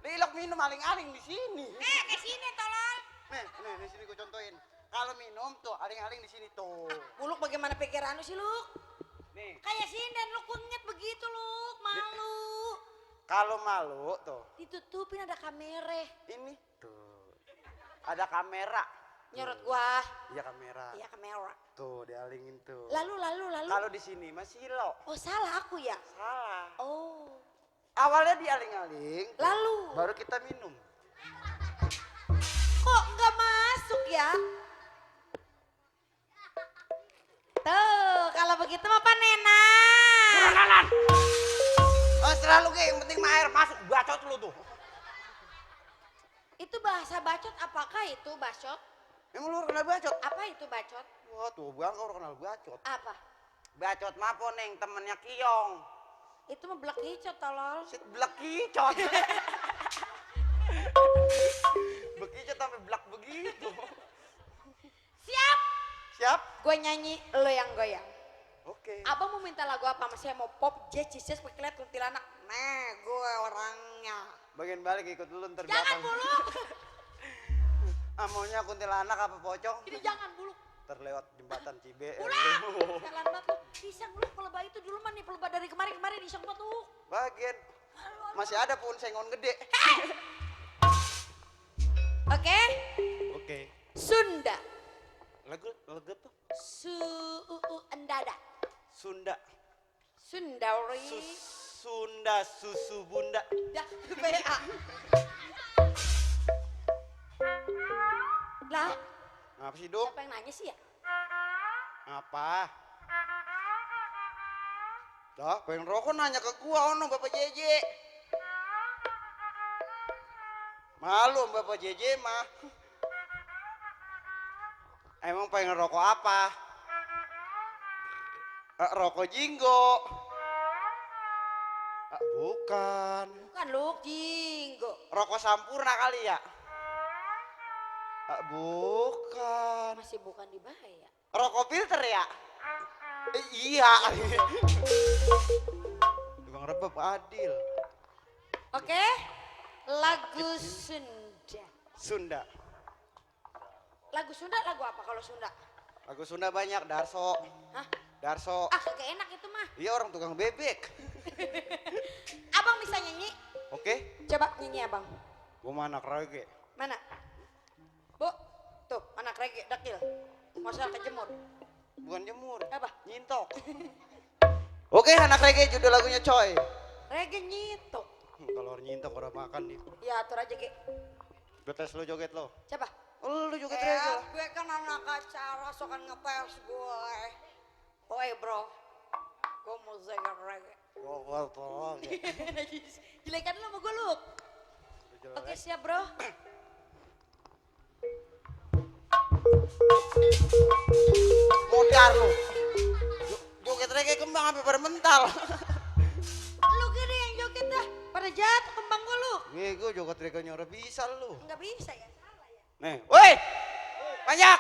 Lilok minum aling-aling di sini. Ke sini tolol. Nih, di sini gue contohin. Kalau minum tuh aling-aling di sini tuh. Buluk bagaimana pikiran lu sih, Luk? Nih, Kayak sinden lu kunyit begitu, Luk. Malu. kalau malu tuh Ditutupin ada kamera. ini tuh. Ada kamera. Nyorot gua. Iya kamera. Iya kamera. Tuh dialingin tuh. Lalu. Kalau di sini masih lo. Oh salah aku ya? Salah. Oh. Awalnya dialing-aling. Lalu. Baru kita minum. Kok nggak masuk ya? Tuh, kalau begitu mah panena. Nanan. Oh selalu kayak yang penting mah air masuk bacot lu tuh. Itu bahasa bacot apakah itu bacot? Emang lu kenal bacot? Apa itu bacot? Wah tuh bang kau kenal bacot. Apa? Bacot mah poneng temennya Kiong. Itu mah blek hijau tolol. Sit blak kicot. Bekicot sampai blak begitu. Siap. Siap? Gue nyanyi, lo yang goyang. Oke. Abang mau minta lagu apa? Masih mau pop, jazz, Jesus, pekilat, kuntilanak. Nah, gue orangnya. Bagian balik ikut dulu ntar Jangan belakang. buluk. Maunya kuntilanak apa pocong? Ini jangan buluk. Terlewat jembatan Cibe. Pulang. Jalan batu. Iseng lu pelebah itu dulu mah nih pelebah dari kemarin iseng batu. Bagian. Masih ada pun sengon gede. Oke. Oke. Sunda. Lagu tuh. Endada. Sunda. Sundari. Sunda susu bunda. Dah, PA. Lah, Ngapa sih dong? siapa yang nanya sih ya? Apa? Dah, pengen rokok nanya ke gua ono Bapak Jeje. Malu Bapak Jeje mah. Emang pengen rokok apa? Rokok Jinggo. Bukan. Bukan lu, Jinggo. Rokok Sampurna kali ya? Bukan. Masih bukan di bahaya. Rokok filter ya? Iya. Tukang rebab Adil. Oke. Lagu Sunda. Sunda. Lagu Sunda lagu apa kalau Sunda? Lagu Sunda banyak, Darso. Hah? Darso. Ah kagak enak itu mah. Iya orang tukang bebek. Abang bisa nyanyi? Oke. Coba nyanyi abang. Gua mah anak reggae. Mana? Bu, tuh anak reggae dakil. Masalah kejemur. Bukan jemur. Apa? Nyintok. Oke, anak reggae judul lagunya coy. Reggae nyitok. Kalau orang nyintok orang makan nih. Ya atur aja Ge. Betes lo joget lo. Coba. Oh, lu joget reggae. Gue kan anak acara sokan ngetes gue. Oi bro, gue mau zegar reggae. Gua tolong. Jelekan lu sama gue lu. Oke siap bro. Modar lu. Joget reggae kembang sampai pada mental. Lu gini yang joget dah. Pada jatuh kembang gue lu. Gue joget reggae nyora bisa lu. Enggak bisa ya, salah ya. Nih, woi. Banyak.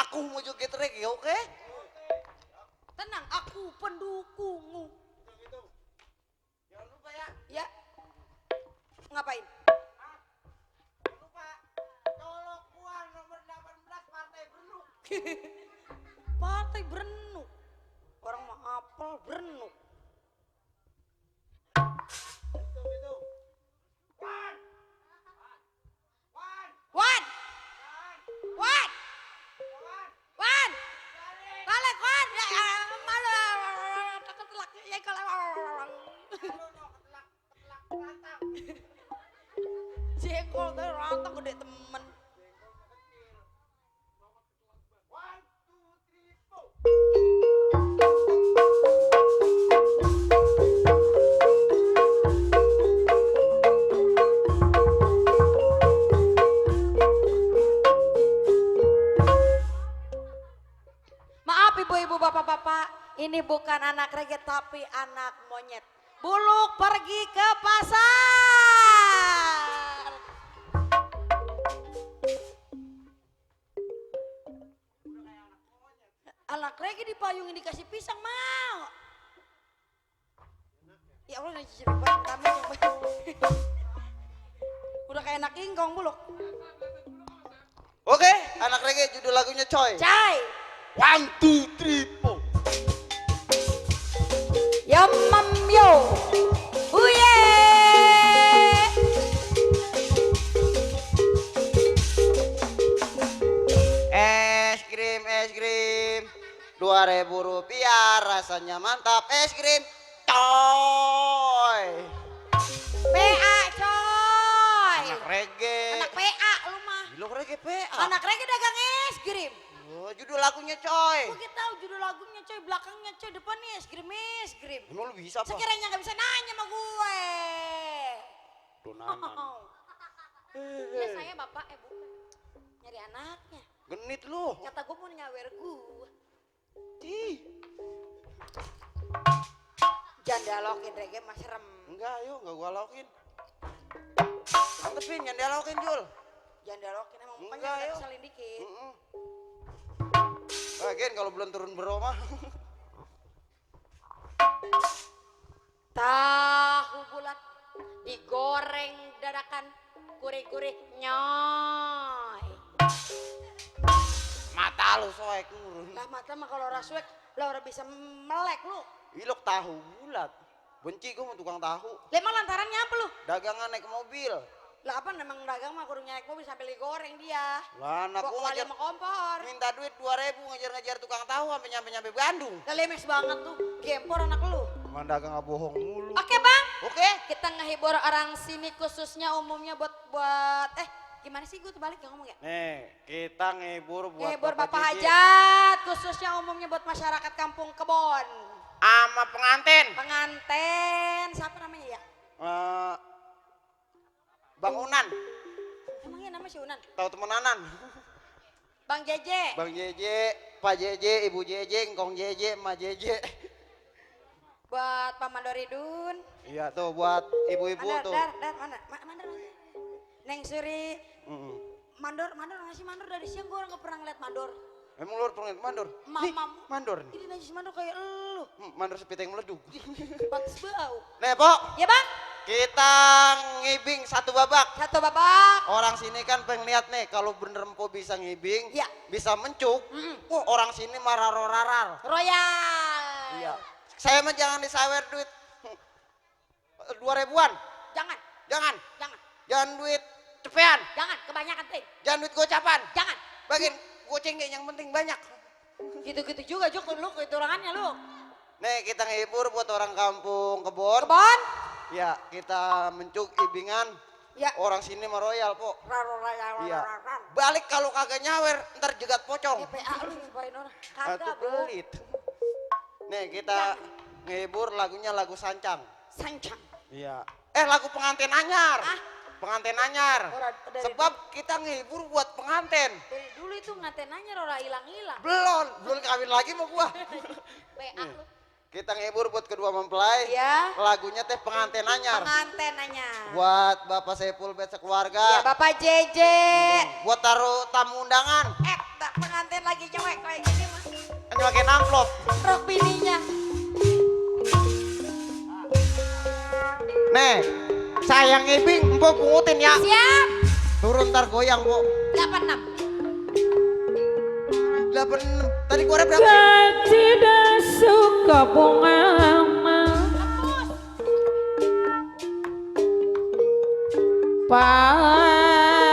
Aku mau joget reggae, oke? Tenang, aku pendukungmu. Jangan lupa ya. Ya. Ngapain? Jangan lupa. Colok Puan nomor 18 Partai Berenuk. Partai Berenuk. Orang mah apel berenuk. Itu. Wan. Wan! Wan! Wan! Balik Wan! Ya, mana? Ketelak. Ya kalau jengkol tuh rantang gede temen. Maaf ibu-ibu bapak-bapak, ini bukan anak reggae tapi anak monyet. Buluk pergi ke pasar. Anak reggae dipayungin dikasih pisang mau. Ya Allah nih cicip banget kami. Udah kayak anak ingkong buluk. Oke, anak reggae judul lagunya coy. Cai. 1, 2, 3, 4. Yum mum yo. Uye. Es krim. 2.000 rupiah rasanya mantap. Es krim coy. PA coy. Anak reggae. Anak PA lu mah. Gila reggae PA. Anak reggae dagang es krim. Oh, judul lagunya coy. Gue tahu judul lagunya coy, belakangnya coy, depannya es krim. Emang lu bisa apa? Sekiranya nggak bisa nanya sama gue. Donanan. Ya saya bapak bukan. Nyari anaknya. Genit lu. Kata gue mau nyawer gue. Ih. Jangan dialokin reggae mas serem. Enggak, ayo enggak gua lokin. Antepin, jangan dialokin, Jul. Jangan dialokin emang Enggak, mukanya ayo. udah kesalin dikit. Lagian kalau belum turun bro mah. Tahu bulat digoreng dadakan gurih-gurih nyoy. Mata lu soek nurun. Lah mata mah kalau rasuek lah orang bisa melek lu. Ilok tahu bulat. Benci gua sama tukang tahu. Lah emang lantarannya apa lu? Dagangan naik mobil. Lah apa memang dagang mah kudu naik mobil sampai digoreng dia. Lah anak Gua gua kembali ngajar sama kompor. minta duit 2.000 ngejar-ngejar tukang tahu sampai nyampe Bandung. Lah lemes banget tuh. Gempor anak lu. Emang dagang nggak bohong mulu. Oke bang, Oke. kita ngehibur orang sini khususnya umumnya buat gimana sih gue terbalik ya ngomong ya? Nih, kita ngehibur buat Ngehibur Bapak Jiji Hajat khususnya umumnya buat masyarakat kampung Kebon. sama pengantin. Penganten, siapa namanya ya? Bang Unan, Emangnya namanya si Unan? tahu temenanan. Bang Jeje. Bang Jeje, Pak Jeje, Ibu Jeje, Ngkong Jeje, Emak Jeje. Buat Pak Mandoridun. Iya tuh buat ibu-ibu Mandor, tuh. Mandor, Mandor. Neng Suri. Mandor ngasih mandor dari siang gue orang gak pernah ngeliat mandor. Emang lu pernah liat mandor? Nih, Mamam. mandor nih. Ini najis mandor kayak elu. Mandor sepita yang meleduk. Pantes bau. Nih, Pok. Ya bang? kita ngibing satu babak. Satu babak. Orang sini kan pengen lihat nih kalau bener empo bisa ngibing, Iya. bisa mencuk. Wah, orang sini marah rarar. Royal. Iya. Saya mah jangan disawer duit 2.000-an. Jangan, Jangan. jangan, Jangan duit cepean. jangan. Kebanyakan teh. Jangan duit gocapan. Jangan. Bagian goceng yang penting banyak. Gitu-gitu juga Juk, lu keturangannya lu. Nih kita ngehibur buat orang kampung Kebon. Kebon. Ya kita mencuk ibingan. Ya. Orang sini mah royal po. Royal. Iya. Balik kalau kagak nyawer ntar jegat pocong. PA lu nyumpain orang. Atuh Kagak, Bro. pelit. Nih kita ngehibur lagunya lagu sancang. Sancang. Iya. Lagu pengantin anyar. Ah. Pengantin anyar. Dari- Sebab kita ngehibur buat pengantin. Dari dulu itu ngatenanya Rora hilang-hilang. Belum kawin lagi sama gua. PA lu. Kita ngehibur buat kedua mempelai. Iya. Lagunya teh pengantin anyar. Pengantenanya. Buat Bapak Saiful bet Ya sekeluarga. Bapak JJ. Buat taruh tamu undangan. Tak pengantin lagi cewek kayak gini mah. Nyuakin amplop. Rok bininya. Nih, sayang ngibing, empok pungutin ya. Siap. Turun ntar goyang, po. 86. 86. Tadi gua berapa? Tidak suka bunga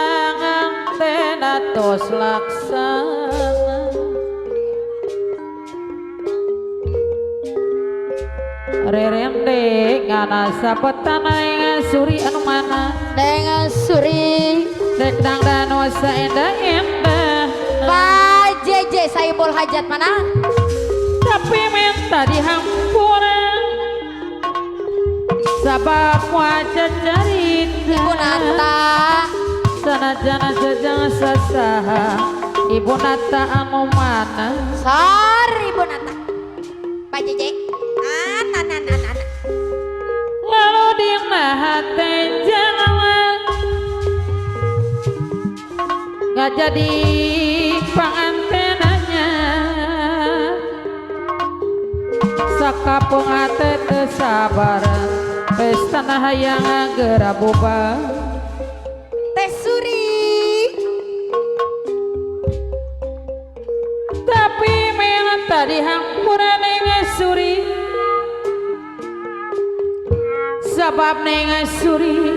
panganten atos laksana rerendeng ana sabetan ing suri anu mana Dengan Suri. dek dang dano saendah-endah Pak JJ Saiful Hajat mana? tapi minta dihampura sabab wajah cerita Ibu Nata. sanajana sejang sasaha Ibu Nata anu mana Sorry Ibu Nata. Pak JJ. lalu dina hati jangan nggak jadi pangantenanya sakapung hati tesabaran pesta hayang gerabuba Teh Suri. tapi minta dihampuran ing suri sabab ning suri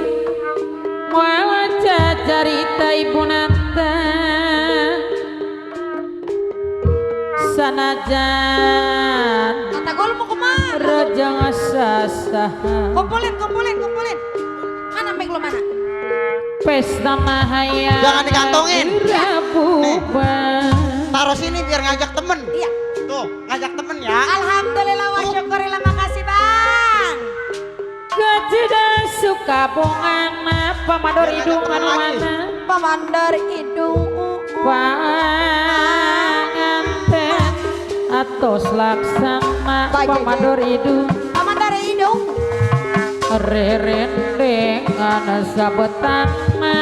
waca carita ibu nata sanajan Nata gol mau kemana? rajang sasaha Kumpulin. Mana mic lu mana? pesta hayang Jangan dikantongin. gerabuba Taruh sini biar ngajak temen. Iya. Tuh, ngajak temen ya. Alhamdulillah wa syukurillah, makasih Bang. Kejeda suka bongana pamador hidung anu mana Pemandor hidung. panganten atos laksana pamador hidung Pemandor hidung. rerendeng ana sabetana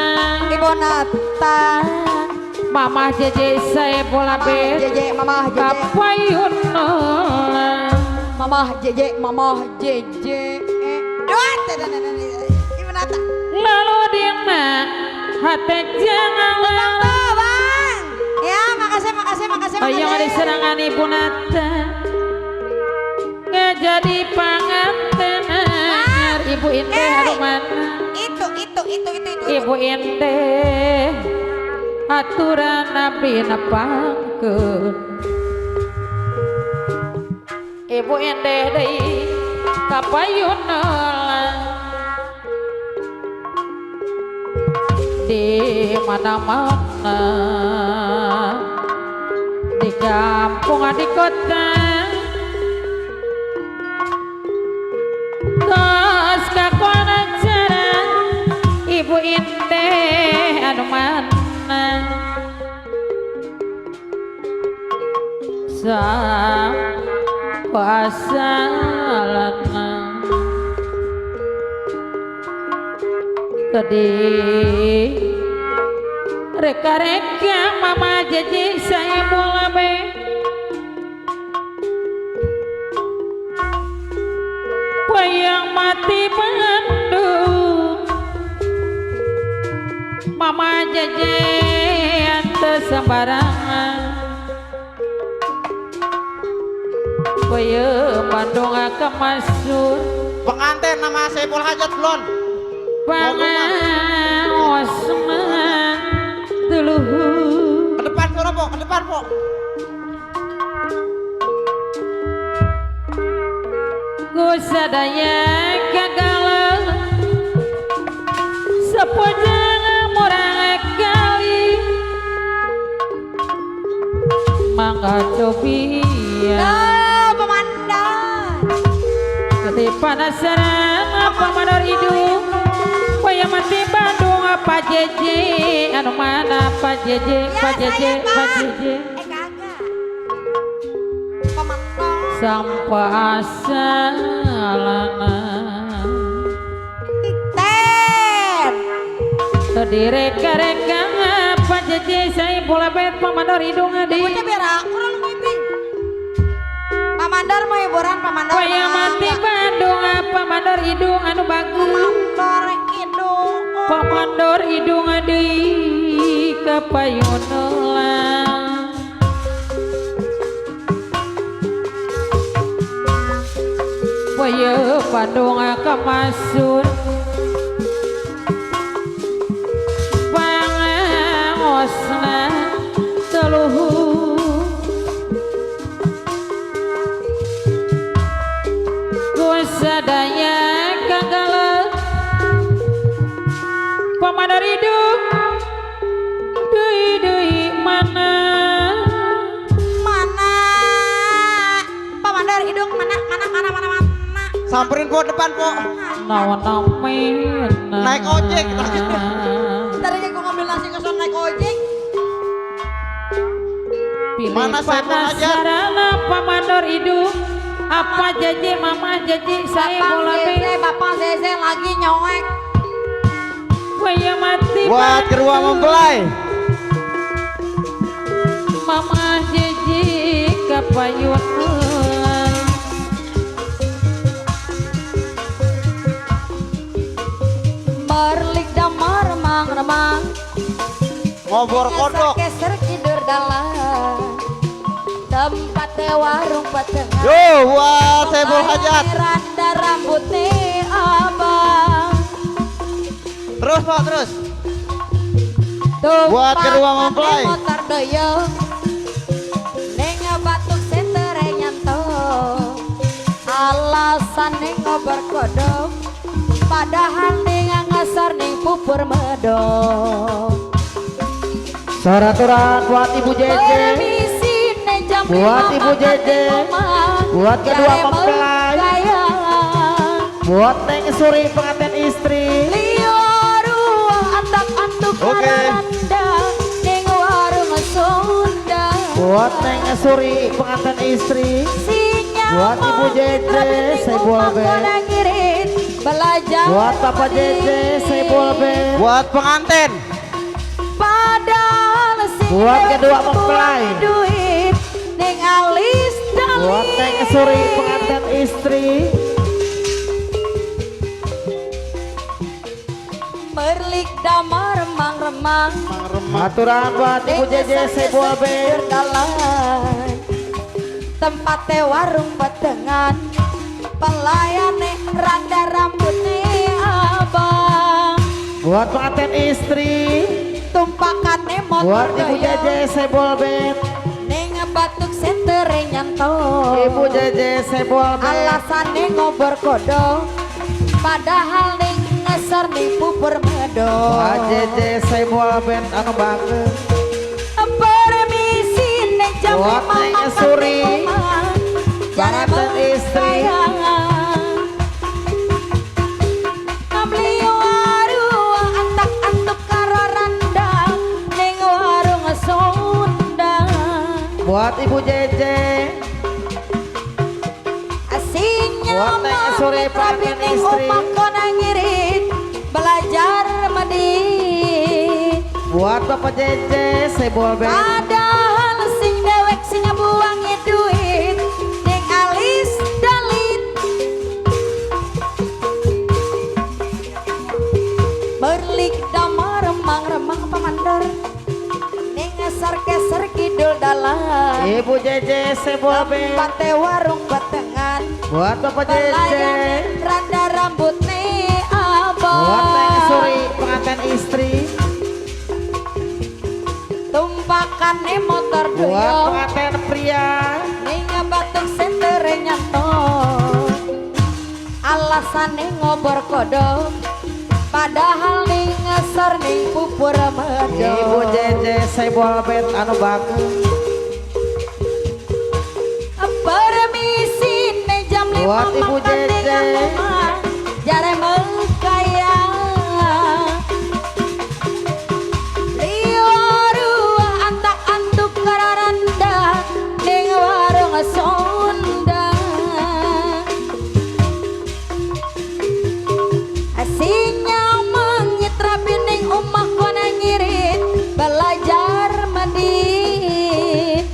Ibu Nata. Mamah JJ saya bola bet JJ, Mamah JJ. kapayun Mamah JJ. Duat. Ibu Nata. lalu dina hati jangan Bang tuh Bang. Ya, makasih. Ayo diserangan ibu Nata nggak jadi panganten anyar ibu inte aduh mana Itu. ibu inte aturan nabi napangkeun ibu inte deui kapayunna di mana-mana di kampung di kota tos kakuana cara ibu inte anu mana sang pasalana sedih reka-reka mama JJ saya bola be yang mati mandu Mama Jeje teu sembarangan Boye Bandung kemasur Pengantin nama Saiful Hajat belum? Pangaosman tuluhur Ke depan po, Robo, ke depan po. Ku sadaya kagalau sepojang murang kali mangga cobian Pemandan. Gede panasaran apa mandor hidung Waya mati Bandung apa jeje anu mana Pak jeje Pak jeje Pak jeje Kagak. Pemandan. sampai asalana Ten. Direka-reka Pak jeje saya bola bet pamandor hidung adi Bocah biar aku lu ngiping. Pamandar mau hiburan pamandar. Waya mati Bandung pamandor hidung anu bagus Pamandar hidung. pamandor hidung adi kapayunelang Waya Bandung kemasur Pangaosna teluhur Ku sadaya kagalau Pamandor hidung deui mana Mana? Pamandar hidung mana? Samperin po depan po. naon namen Naik ojek. Tadinya gua ngambil nasi ke naik ojek. pilih Mana Saiful Hajat? panasarana pamandor hidung apa jeje mama jeje saya bola be Bapak Zeze lagi nyowek. Waya mati Buat kedua mempelai. mama jeje kapayunelang Merlik damar remang-remang. Ngobor kodok. Keser tidur dalam. Tempat warung petengah. Yo, buat Saiful Hajat. Randa rambutnya abang. Terus Pak, terus. Tumpah Buat kedua mempelai. motor doyong. Neng batuk setere nyanto. Alasan neng ngobar kodok. Padahal neng ngasar neng pupur medok. Saraturan buat Ibu Jeje, Permisi neng jam Buat 5 Ibu makan Jeje. di rumah. Buat kedua Jare mempelai. menggayangan. buat Neng Suri pengantin istri, Liaru antak-antuk Oke. mararanda ning warung Sunda. buat Neng Suri pengantin istri, Sinyal Buat Ibu Jeje, saya buah be. ngirit belajar buat Papa Jeje, saya buah be, Buat pengantin. padahal sing Buat dewek kedua buang mempelai. duit ning alis dalih. buat Neng Suri pengantin istri, merlik damar remang-remang. aturan buat Ibu Jeje, saya buah be, Tempatnya warung petengan, pelayane randa rambutnya abang. buat pengantin istri, Tumpakannya motor buat Ibu Jeje, saya buah be, ning batuk setere nyanto. Ibu Jeje, saya buah be, Alasannya ngobar kodok, padahal ning ngesar ning pupur medok. Buat Jeje, saya buah be, anu banget. Permisi ning jam Buat 5 Neng makan Suri, di rumah. Jare pengantin istri. menggayangan. Ngabli warung antak-antuk karo randang ning warung Sunda. Buat Ibu Jeje, Asingnya Buat Neng Suri, pengantin istri. kona ngirit belajar medit. buat Bapak Jeje, saya buah be, Padahal sing dewek sing buangnya duit ning alis dalit. Berlik damar remang-remang Ibu JJ Sebuah Band. Tempatnya warung batengan. Buat Bapak JJ. Pelayan randa rambut nih Buat Neng abang. Suri pengantin istri. Tumpakan nih motor Buat doyong. pengantin pria. Ning batuk sentere nyantong. Alasannya ngobor kodok. Padahal ning ngesor ning pupur medok. Ibu JJ Sebuah Band anu bagus. Permisi nih jam 5 Buat Ibu makan ning JJ. rumah. Jare mengkaya. Liwaru antak-antuk kararanda ning warung Sunda. Asinya mengitra bining umah kona ngirit belajar medit.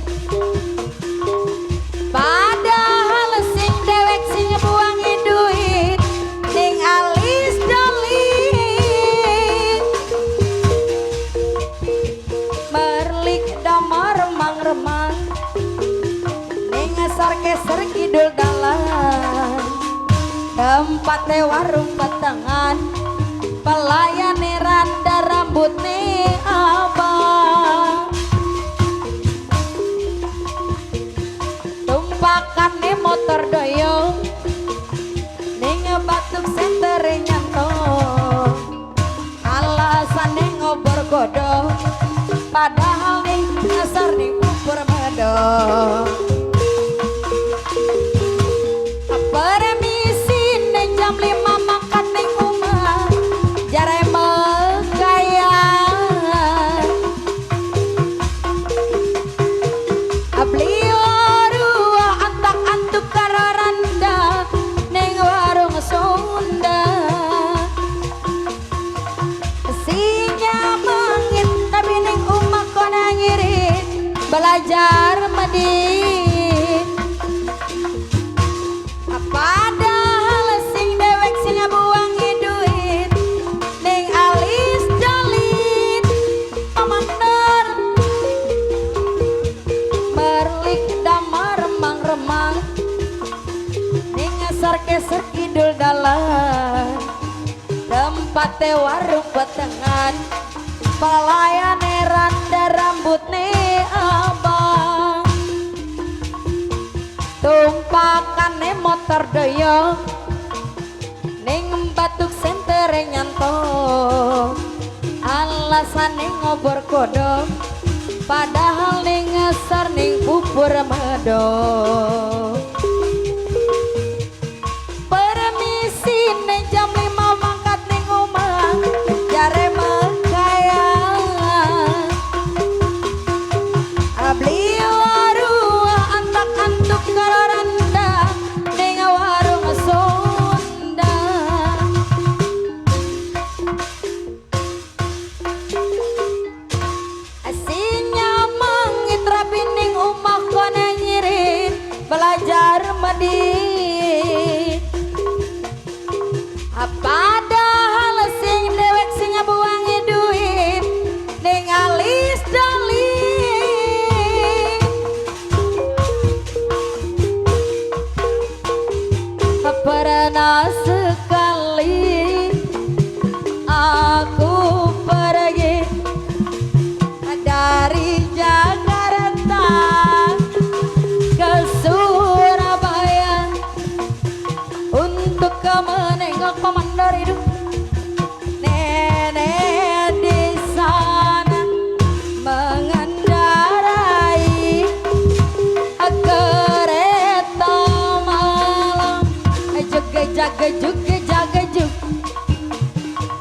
Padahal sing dewek sing buangi duit ning alis dolit. Merlik damar remang-remang ning ngasar keser kidul dalan. Tempatnya warung batangan, pelayan randa rambut nih abang. Tumpakan nih motor doyong, ning batuk sentere nyantong. Alasannya ngobor godong, padahal nih ngasar nih bubur medok. Permisi ning jam 5 makan ning umah. Jare mengkaya. Abli waru antak-antuk kararanda ning warung Sunda. Sinya mangit tapi ning umah kona ngirit belajar medit. Padahal sing dewek sing buangi duit ning alis dolit. Pamandor merlik damar remang-remang ning ngasar keser kidul dalan. Tempatnya warung batengan, pelayan randa rambut nih abang. Tumpakan motor doyong ning batuk sentere nyantong. Alasannya ngobor kodok, padahal ning ngesar ning bubur medok. Permisi ning jam 5 mangkat ning omah. Jare mengkaya. Abli waru antak-antuk kararanda ning warung Sunda. Asinya mangitra bining umah kona nyirit belajar medit. Padahal sing dewek sing buangi duit ning alis dolit. Pernah sekali aku pergi dari Jakarta ke Surabaya untuk menengok pemandor hidup nenek di sana mengendarai kereta malam. Jaga juk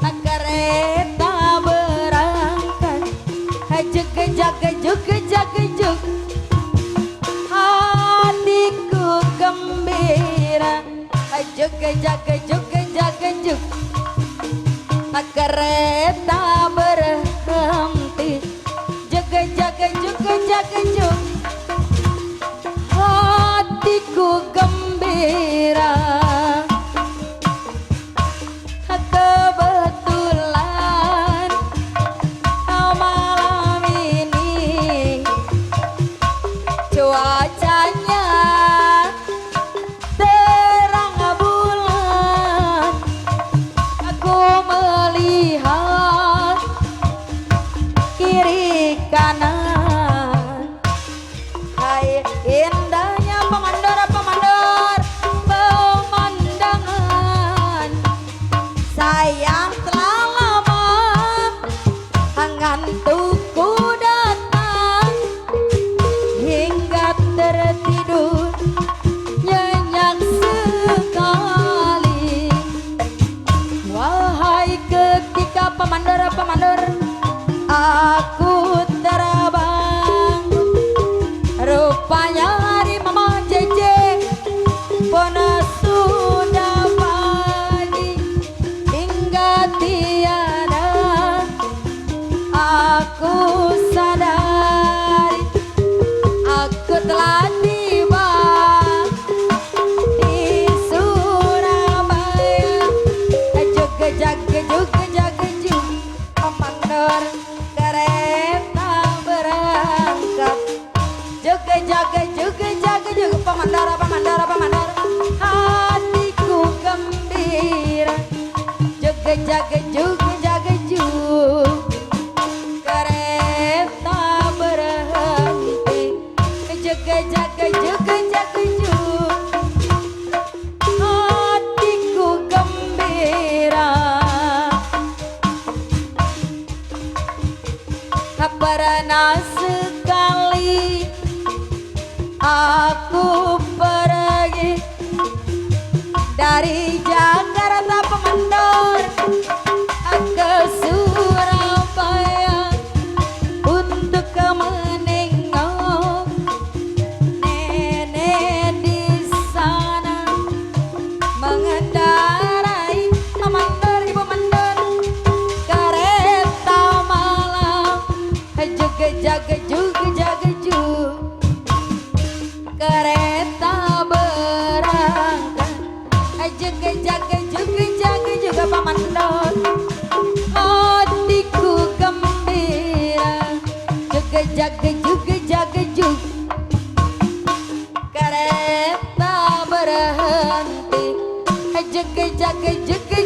nah kereta berangkat. Jaga juk hatiku gembira. Jaga juk nah kereta berhenti. Jaga juk hatiku gembira. Kebetulan malam ini dari Jakarta Pemandor ke Surabaya untuk menengok nenek di sana mengendarai Pemandor ibu mandor kereta malam juga jaga juga jaga juga kereta berangkat juga jaga juga Pemandor hatiku gembira juga jaga juga kereta berhenti juga jaga juga